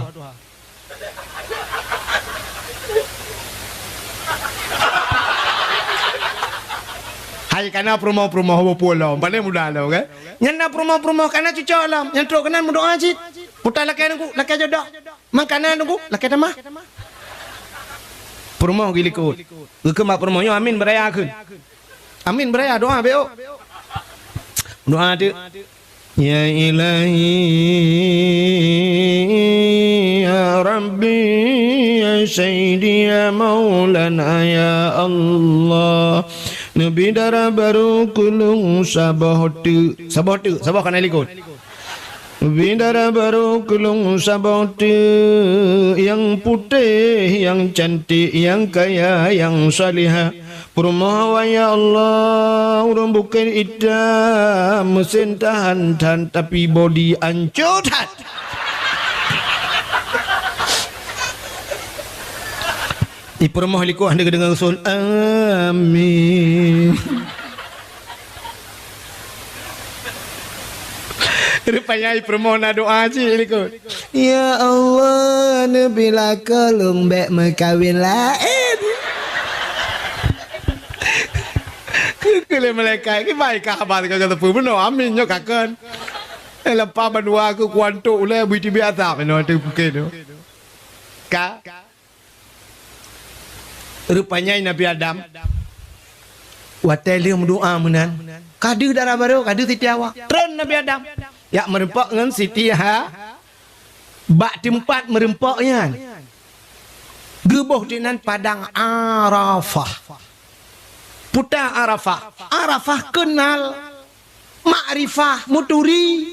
Hai kana peurumoh-peurumoh beupulo, pane muda lo, kan? Nyan na peurumoh-peurumoh kana cucok lom, nyang trok keunan meudoa cit. Puta lakée Teungku, lakée jodoh. Mangkana Teungku, lakée tamah. Peurumoh geulikot. Geukheun bak peurumoh nyoe amin beuraya kheun. Amin beuraya doa bék. Doa teuk. Ya Ilahi, ya Rabbi, ya Sayyidi, ya Maulana, ya Allah. Neubi dara barô keu lôn saboh teuk. Saboh teuk, saboh kana likot. Bidara barô keu lôn saboh teuk, nyang putéh, nyang cantik, nyang kaya, nyang salihah. Peurumoh awak, ya Allah, ureuëng Bukét Itam, meusén tahan-tahan, tapi bodi ancô that. Di peurumoh likot hana geudeungoe usun, amin. Rupanya peurumoh na doa cit likot. Ya Allah, neubi lakoe lôn bék meukawen laén. Keu lé malaikat, kiban ka haba ka teupeu bunoe, amin nyoe ka kon. Eh, leupah bandua keu kuantok ulée bui teubiet asab inoe teuh bukét tu. Ka. Rupanya Nabi Adam, watée lheueh meudoa meunan, ka deuh dara barô, ka deuh Siti Hawa. Treun Nabi Adam, jak meurumpok ngon Siti Ha-, bak teumpat meurumpok nyan. Geuboh di nan padang Arafah. Puta Arafah. Arafah keunal, makrifah, meuturi.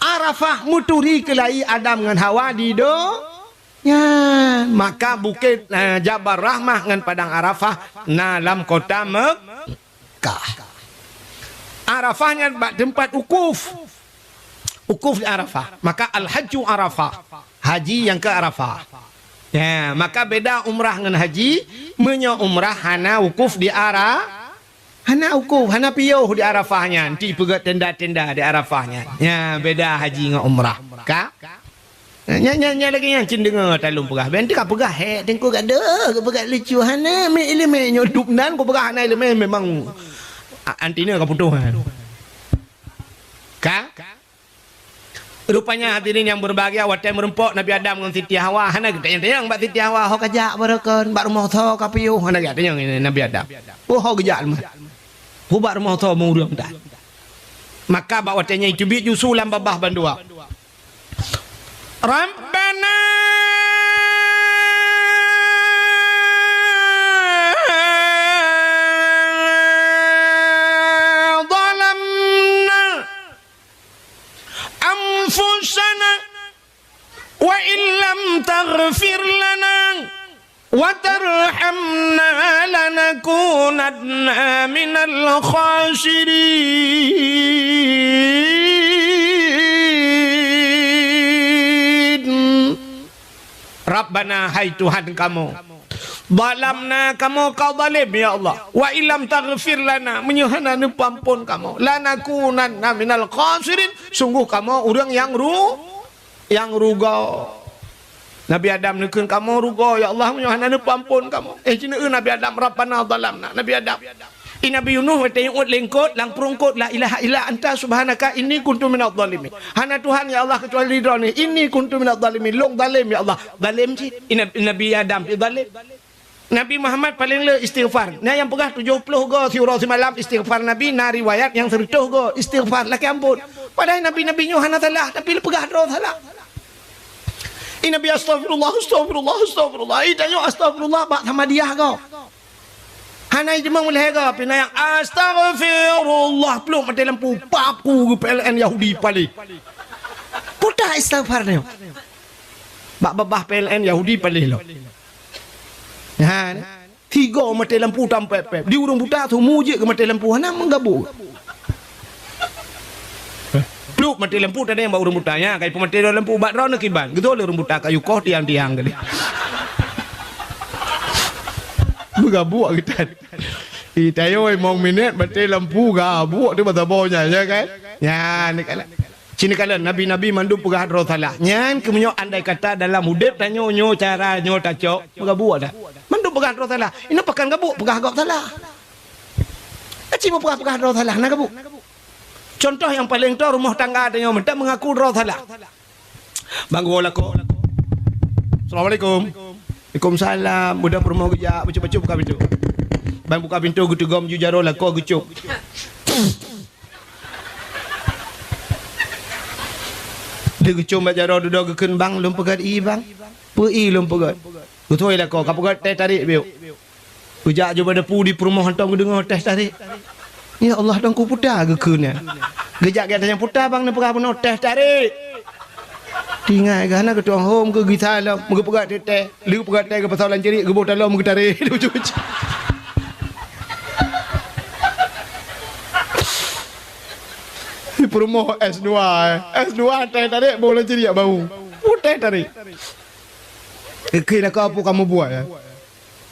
Arafah meuturi keulayi Adam ngon Hawa di do-, Nyan, maka bukét, eh, Jabal Rahmah ngon Padang Arafah na lam kota Mekah. Arafah nyan bak teumpat wukuf. Wukuf di Arafah. Maka Al-Hajju Arafah. Haji nyang keu Arafah. Ya, maka beda umrah ngon haji, meunyoe umrah hana wukuf di Ara-, Hana wukuf, hana piôh di Arafah nyan, ti peugét tenda-tenda di Arafah nyan. Nya, beda haji ngon umrah. Ka? Nya, nya, nya lagée nyan cit deungoe talôn peugah. Ban teuka peugah, "Hék, Teungku ka deuh, geupeugah lucu, hana mé iéleumé nyoe dup nan, kupeugah hana iéleumé memang a-, antina ka putôh." Ka? Rupanya hadirin yang berbahagia, watée meurumpok Nabi Adam ngon Siti Hawa, hana geutanyong-tanyong bak Siti Hawa, "Ho kajak baroe kon, bak rumoh soe kapiôh?" Hana geutanyong Nabi Adam. Oh, ho geujak leumah. Ho bak rumoh soe meureueng dah. Maka bak watée nyan teubiet ju su lam babah bandua. Rabbana zalamna anfusana wa illam taghfir lana wa tarhamna lanakunanna minal khasirin. Rabbana, hai Tuhan kamoe, zalamna, kamoe ka zalem, ya Allah. Wa illam taghfir lana, meunyoe hana neupeuamphon kamoe, lanakunanna minal khasirin, sungguh kamoe ureuëng nyang ru-, nyang rugoe. Nabi Adam neukheun, "Kamoe rugoe, ya Allah, meunyoe hana neupeuamphon kamoe." Eh, jineuk Nabi Adam, "Rabbana zalamna." Nabi Adam, i Nabi Yunus watée uet lengkot, lam peurungkot, "La ilaha illa anta subhanaka inni kuntu minadh dhalimin." Hana Tuhan, ya Allah, keucuali Droeneuh. "Inni kuntu minadh dhalimin." Lôn zalem, ya Allah. Zalem cit. I Nab-, Nabi Adam pih zalem. Nabi Muhammad paleng le istighfar. Na nyang peugah tujoh ploh go siuroe simalam istighfar Nabi, na riwayat nyang sireutoh go istighfar lakée amphon. Padahai nabi-nabi nyoe hana salah, tapi le peugah droe salah. I Nabi, "Astaghfirullah, astaghfirullah, astaghfirullah." I tanyoe astaghfirullah bak samadiyah go. Hana ijeumeung lhée go, pih na nyang astaghfirullah, pluek maté lampu, papu geu P L N Yahudi paléh. Peue ta istighfar nyoe? Bak babah P L N Yahudi paléh lom. Nyan, tiga maté lampu tampék-pék. Di ureuëng buta su mu jeuet keu maté lampu, hana meugabuk. Pluek maté lampu tadi bak ureuëng buta nyan, kai peumaté lampu bak droeneuh kiban. Geutoh lé ureuëng buta kayu koh tiang-tiang tadi. Meugabuk geutan. Ih, tayo limong minit maté lampu gabuk tu basa boh nyan, ya kan? Nyan, ni kan. Ci neukalon, nabi-nabi mandum peugah droe salah. Nyan keumeunyoe andai kata dalam udeb tanyoe nyoe cara nyoe tacok, meugabuk dah. Mandum peugah droe salah. Inoe pakon gabuk peugah gob salah. Aci meupeugah-peugah droe salah, na gabuk. Contoh nyang paleng toe rumoh tangga tanyoe mantong meungaku droe salah. Bang geuwoe lakoe. Assalamualaikum. Waalaikumsalam. Mudah peurumoh geujak, bacut-bacut buka pintoe. Bang buka pintoe geuteugom ju jaroe lakoe geucok. Lheueh geucom bak jaroe dudoe geukheun, "Bang, lôn peugöt ié, Bang." "Peue ié lôn peugöt?" "Geuthôi lakoe, kapeugöt teh tarék biôk." Geujak jubah depu di peurumoh hantom geudeungoe teh tarék. "Ya Allah, dong ku puta geukheun nyan." Geujak gata nyang puta, "Bang, neupeugah bunoe teh tarék." Tinggai geuh hana geutueng hom keu gisa lom, meugeupeugat teh, lheueh peugah teh geupasoe lam ceurik, geuboh talom geutarek. Peurumoh S dua, eh. S dua teh tarék boh lam ceurik bau. Boh teh tarék. Keu lakoe peue kamoe buet, eh?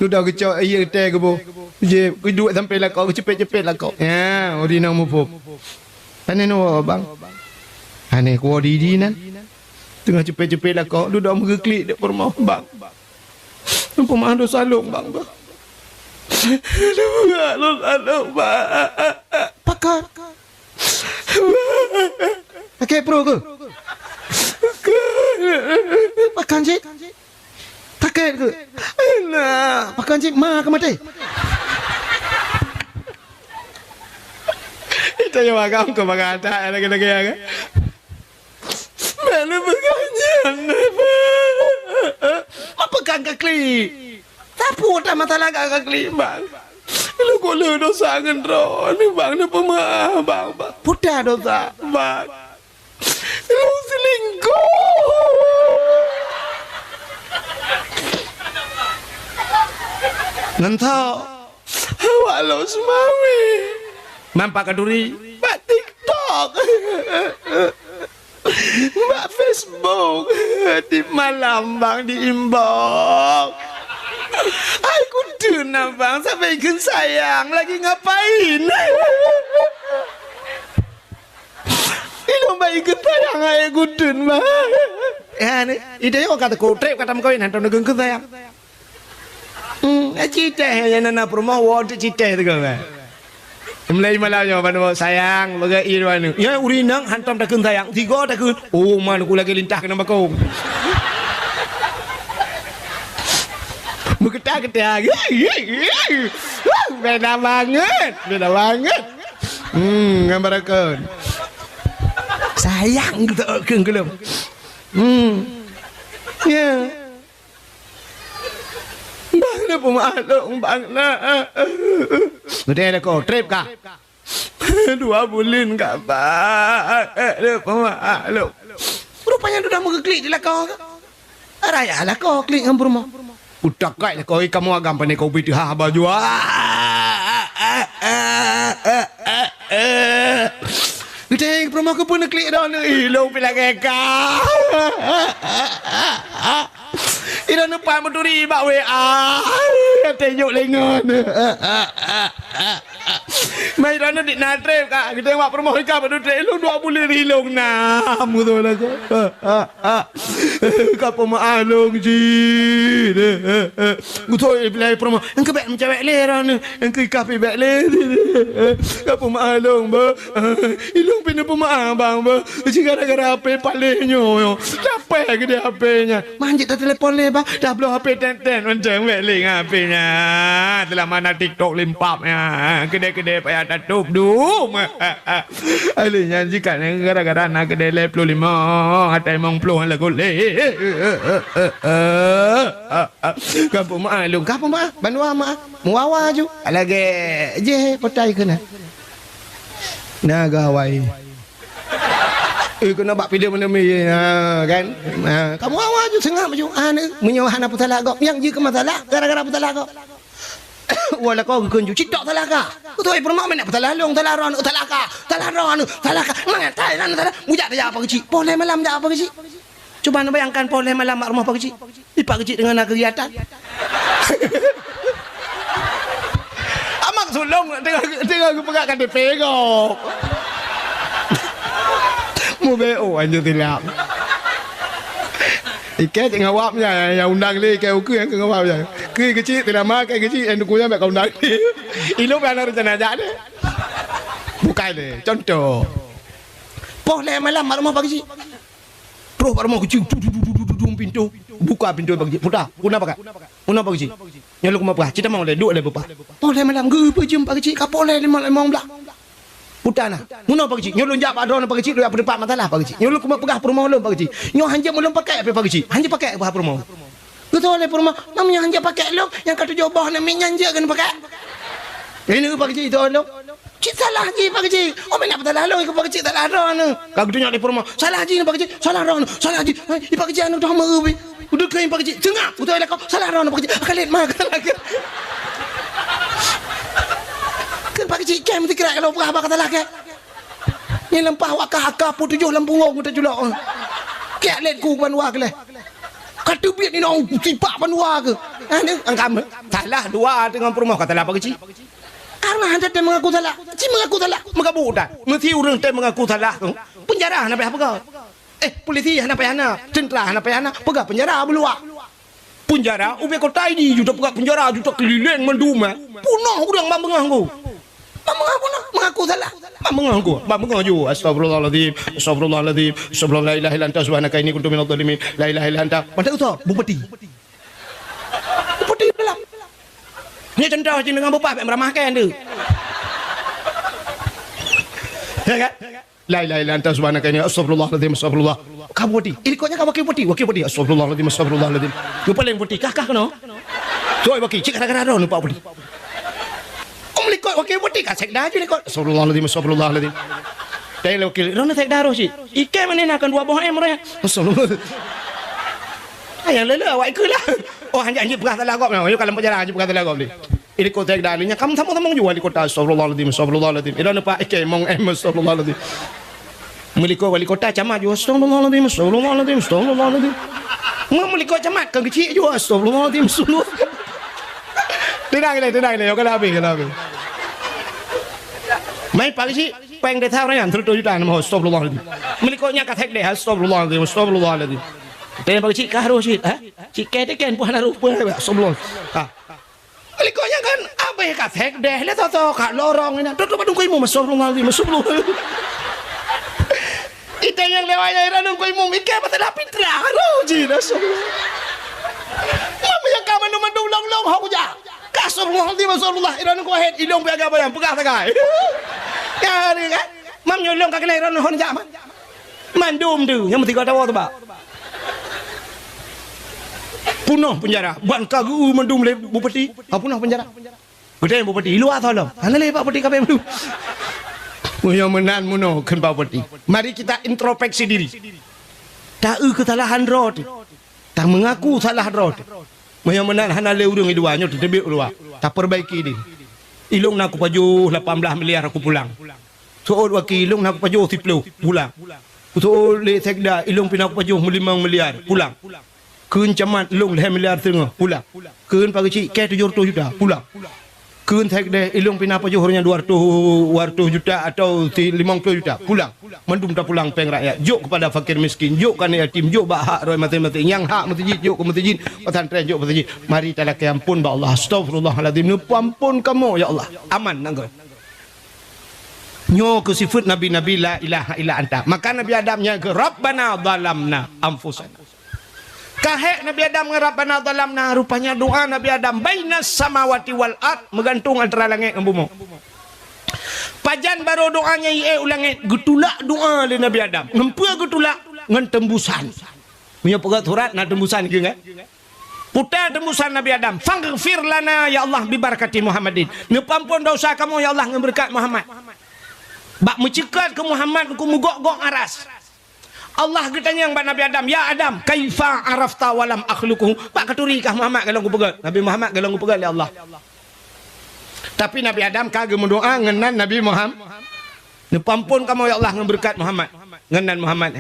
Dudoe geucok ié teh geuboh. Jeuet, geuduek sampoe lakoe, geuceupet-ceupet lakoe. Ya, uri nang muphom. Pane nyoe, Bang? Pane kuwoe di-di nan. Teungoh ceupet-ceupet lakoe, dudoe meugeuklik di peurumoh, Bang. Peumeu'ah dosa lôn, Bang, Bang. Aduh, dosa lôn, Bang. Pakon? Sakét pruet keuh? Pakon cit? Sakét keuh? Nah, pakon cit ma keu maté? Itu yang magang keu magang tak lagi-lagi ya kan? Lalu peugah nyan, Bang. Apa kan ka klik? Sapeue dah masalah ka, ka klik, Bang? Lôn kok le dosa ngon droe ni, Bang, ni peumeu'ah, Bang, Bang. Puta dosa, Bang. Lôn selingkuh. Ngon tho. Awak lôn seumawi. Nampak kanduri. Bak TikTok. Bak Facebook. Tiep malam, Bang, di inbox. Ai, kuteun na, Bang, sabe ikheun sayang, lagi ngapain? Ilôn baik ikheun sayang, ai, kuteun, Bang. Ya, ni, ide yo kata kutrip kata meukawen, hantom neukheun sayang. Hmm, eh, citeh nyang na peurumoh, woe untuk citeh tu kan. Mulai malam nyoe, ban, sayang, bagaih ié droeneuh. Ya, ureueng inong hantom takheun sayang, sigoe takheun, "Oh, man, ku lagèe lintah keunan bakong." Meukeutah-keutah. Beda banget, beda banget. Hmm, ngon barakon. Sayang gitu, keu, keu lom. Hmm. Ya. Bang, na peumaklum, bang, na. Geutanyoe lakoe, trép kah? Dua buleuen ka, bang, na peumaklum. Rupanya dudoe meuklik di lakoe. Raya lakoe klik ngon peurumoh. Utak kai lakoe, kamoe agam pane kopi teuhah baju. Geutanyoe peurumoh keupeue neuklik droeneuh, ilong pih lagèe kah. Ilong neupat meuturi bak W A. Até jok lengon. Mai droeneuh dik na trép kah, geutanyoe bak peurumoh ikah bak trép, ilong dua buleuen ilong na. Musoh lakoe. Ka peumaklum cit. Geutanyoe pih lagèe peurumoh. Engkeu bèk meucewek lé droeneuh. Engkeu ikah pih bèk lé. Ka peumaklum, bang. Ilong pih neupeumaklum, bang, bang. Cit gara-gara H P paléh nyoe, nyoe. Capek geude H P nyan. Man jeuet tatelepon lé, bang. Tabloe H P tén-tén, mantong bèk lé ngon H P nyan. Seulama na TikTok limpap nyan. Keudè-keudè payah tatôp dum. Alèh nyan jih ka gara-gara na keudè lhèe plôh limong, atai limong plôh lagoe lé. Ka peumaklum, ka peumaklum. Bandua maklum. Meuwawa ju. Lagèe jéh potai keunan. Na gawai. Eh, keunoe bak pideueng meuneume, ha, kan? Ha, kamoe awai ju seungab ju. Ha, ni, meunyoe hana peusalah gob, nyang jeuet keu masalah, gara-gara peusalah gob. Wah, lakoe geukheun ju, "Cit tok salah kah?" Beutôi, peurumoh meunan peusalah lôn, salah droeneuh, salah kah? Salah droeneuh, salah kah? Mangat that, salah. Mujak tajak Pak Keuchik. Poh lhèe malam jak Pak Keuchik. Cuba neubayangkan poh lhèe malam bak rumoh Pak Keuchik. Di Pak Keuchik teungoh na keugiatan. Amak sulong teungoh, teungoh geupeugah K T P gob. Mubeo anjing tilam. Ikei cit ngawab nya, nyang undang lé ikei ukeue nyang keu ngawab nya. Keu Keuchik teulama, keu Keuchik nyang dukung nyan bèk ka undang lé. Ilong hana reuncana jak deh. Bukai lé, contoh. Poh lhèe malam bak rumoh Pak Keuchik. Troh bak rumoh Keuchik, du, du, du, pintoe. Buka pintoe Pak Keuchik. Puta, puna pakat. Puna Pak Keuchik. Nyoe lôn keumeung peugah, cit tamong lé, duek lé beupat. Poh lhèe malam, geupeujeuem Pak Keuchik, ka poh lhèe limong, limong blah. Puta na. Meunoe Pak Keuchik, nyoe lôn jak bak droeneuh Pak Keuchik, lôn jak peuteupat masalah Pak Keuchik. Nyoe lôn keumeung peugah peurumoh lôn Pak Keuchik. Nyoe hanjeuet meulôn pakèk pih Pak Keuchik. Hanjeuet pakèk peugah peurumoh. Geutôi lé peurumoh, "Meunyoe hanjeuet pakèk lôn, nyang ka tujoh boh namiet nyan jeuet keuneuk pakèk." Ini Pak Keuchik itu lôn. Cit salah jih Pak Keuchik. Oh, meunan peusalah lôn, ikeu Pak Keuchik salah droeneuh. Ka geutunyok lé peurumoh. Salah jih Pak Keuchik, salah droeneuh, salah jih. Hai, Pak Keuchik anu dah meubi. Udah keuh Pak Keuchik, seungab. Udah lakoe, salah droeneuh Pak Keuchik. Ka lét ma, ka salah kah. Kan Pak Keuchik, kèe meusikrek kalau peugah haba ka salah kah. Nyan leumpah wakah aka peutujoh lam punggong teuculok. Kèe lét ku bandua keu lé. Ka teubiet inong sipak bandua keu. Anu, angkam. Salah dua teungoh peurumoh ka salah Pak Keuchik. Karena hana tém mengaku salah. Ci mengaku salah, meugabuk that. Meusi ureueng tém mengaku salah tu, peunjara hana payah peugah. Eh, polisi hana payah na, tentara hana payah na, peugah peunjara beuluwa. Peunjara ubé kota ini, ju tapeugah peunjara, ju takeulileng mandum, eh. Peunoh ureueng ban beungoh ngku. Ban beungoh peunoh, mengaku salah. Ban beungoh ngku, ban beungoh ju. Astagfirullahalazim, astagfirullahalazim, astagfirullah, la ilaha illa anta subhanaka inni kuntu minadh dhalimin. La ilaha illa anta. Mantap tu, bupati. Bupati dalam. Nyoe contoh cit deungon bupah bèk meuramah kèe tu. Ya kan? La ilaha illa anta subhanaka inni astagfirullahalazim, astagfirullah. Ka bupati. Ini kok nyan ka wakil bupati, wakil bupati. Astagfirullahalazim, astagfirullahalazim. Nyang paléng bupati, kah, kah keunoe. Tuai baki, cit gara-gara droeneuh pak bupati. Om likot wakil bupati ka sekda ju likot. Astagfirullahalazim, astagfirullahalazim. Tanya wakil, droeneuh sekda roh cit. Ikei meunan na kan dua boh em roh. Astagfirullah. Ah, nyang lé-lé awak ikeu lah. Oh, hanjeuet, hanjeuet peugah salah gob nyoe. Nyoe ka lam penjara, hanjeuet peugah salah gob ni. Ini kota yang dah ni, kamu sama-sama juga wali kota. Astagfirullahaladzim, astagfirullahaladzim. Ida nampak, eh, kemong, eh, astagfirullahaladzim. Meliko wali kota, camat juga. Astagfirullahaladzim, astagfirullahaladzim, astagfirullahaladzim. Mau meliko camat, kan kecil juga. Astagfirullahaladzim, astagfirullahaladzim. Tenang, tenang, tenang. Kalau habis, kalau habis. Main pagi sih, peng desa orang yang seratus juta nama. Astagfirullahaladzim. Meliko nyak katek deh. Astagfirullahaladzim, astagfirullahaladzim. Tanya pagi sih, kah roh sih, ha? Cik keh teken pun hana rupa, astagfirullah. Ha. Ikôt nyan kan abéh ka sekdes lé, toto ka lorong inan. Tutup padum keu imum, astagfirullahalazim, astagfirullah. Itanyong lé wayah iran keu imum, ikei masalah fitrah, roh jih, astagfirullah. Mam nyang ka mandum-mandum long-long hok jak. Ka astagfirullahalazim, astagfirullah, iran keu wahid, ilong piaga bayang, peugah sagai. Ya, ni kan? Mam nyolong ka keunan iran hon jak, Mam. Mandum tu, nyang meusigoe tawoe teuba. Punoh penjara, ban ka geu mandum lé bupati, ha punoh penjara. Geutanyoe bupati, luwa tolong. Hana lé bak bupati kabeh mandum. Meunyoe meunan meunoe kheun bak bupati. Mari kita introspeksi diri. Ta-eu keusalahan droe teuh. Ta meungaku salah droe teuh. Meunyoe meunan hana lé ureuëng i luwa nyoe teuteubiet u luwa. Ta peurbaiki diri. Ilong na kupajoh lapan blah miliar aku pulang. Seuôt wakil ilong na kupajoh siplôh, pulang. Seuôt lé sekda ilong pih na kupajoh meulimong miliar, pulang. Kheun camat ilong lhée miliar teungoh, pulang. Kheun pageue cik keh tujoh reutôh juta, pulang. Kheun sekda ilong pih na pajoh ureuëng nyan dua reutôh, dua reutôh juta atau si limong plôh juta, pulang. Mandum tapulang péng rakyat, jok keupada fakir miskin, jok keu aneuk yatim, jok bak hak roh maséng-maséng. Nyang hak meuseujid jok keu meuseujid, pesantren jok pesantren. Mari talakée amphon bak Allah. Astagfirullahalazim, neupeuamphon kamoe ya Allah. Aman nanggroe. Nyoe keuh sifeuet nabi-nabi la ilaha illa anta. Maka Nabi Adam nyan kheun, "Rabbana zalamna anfusana." Ka hék Nabi Adam ngon "Rabbana zalamna", rupanya doa Nabi Adam bainas samawati wal ard, meugantung antara langét ngon bumoe. Pajan barô doa nyan jiék u langét, geutulak doa lé Nabi Adam. Ngon peue geutulak? Ngon teumbusan. Meunyoe peugah surat na teumbusan keu ngai. Puta teumbusan Nabi Adam, "Faghfir lana ya Allah bi barakati Muhammadin." Neupeuamphon dosa kamoe ya Allah ngon beureukat Muhammad. Bak meuceukat keu Muhammad keu meugok-gok aras. Allah geutanyong bak Nabi Adam, "Ya Adam, kaifa arafta wa lam akhluquhu?" Bak katuri kah Muhammad golom kupeugét? Nabi Muhammad golom kupeugét lé Allah. Tapi Nabi Adam ka geumeudoa ngon nan Nabi Muhammad. Neupeuamphon kamoe ya Allah ngon beureukat Muhammad. Ngon nan Muhammad.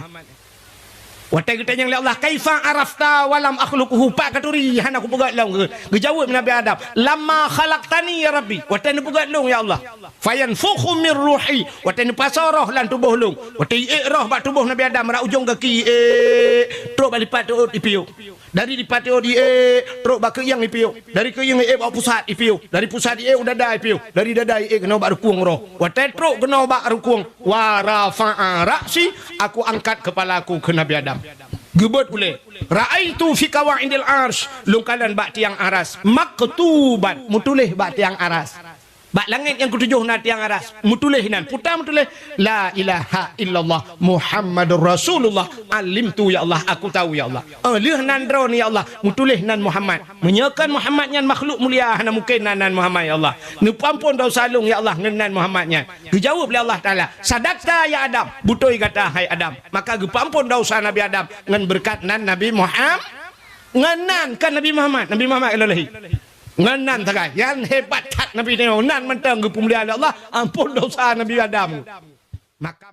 Watée geutanyong lé Allah, "Kaifa arafta wa lam akhluquhu?" Pat katuri hana kupeugét lom. Geujaweueb Nabi Adam, "Lamma khalaqtani ya Rabbi." Watée neupeugét lôn ya Allah. "Fayanfukhu mir ruhi." Watée neupasoe roh lam tuboh lôn. Watée jiék roh bak tuboh Nabi Adam, rot ujong gaki jiék, trok bak lipat teuôt jipiôh. Dari lipat teuôt jiék, trok bak keuyang jipiôh. Dari keuyang jiék bak pusat jipiôh. Dari pusat jiék u dada jipiôh. Dari dada jiék keunoe bak rukueng roh. Watée trok keunoe bak rukueng, "Wa rafa'a ra'si," aku angkat kepala aku kheun Nabi Adam. Geubeuet ulée. "Ra'aitu fi qawaidil arsy," lôn kalon bak tiang aras. "Maktuban," meutuléh bak tiang aras. Bak langét nyang keutujoh na tiang aras, meutuléh nan. Puta meutuléh, "La ilaha illallah Muhammadur Rasulullah, alimtu ya Allah, aku tahu ya Allah." Oh, lheueh nan droeneuh ya Allah, meutuléh nan Muhammad. Meunyoe kon Muhammad nyan makhluk mulia, hana mungken na nan Muhammad ya Allah. Neupeuamphon dosa lôn ya Allah ngon nan Muhammad nyan. Geujaweueb lé Allah Taala, "Sadaqta ya Adam, beutôi gata hai Adam." Maka geupeuamphon dosa Nabi Adam ngon beureukat nan Nabi Muhammad. Ngon nan kan Nabi Muhammad, Nabi Muhammad ka lheueh lahé. Ngon nan sagai, nyan hebat that Nabi nyoe, nan mantong geupeumulia lé Allah, amphon dosa Nabi Adam. Maka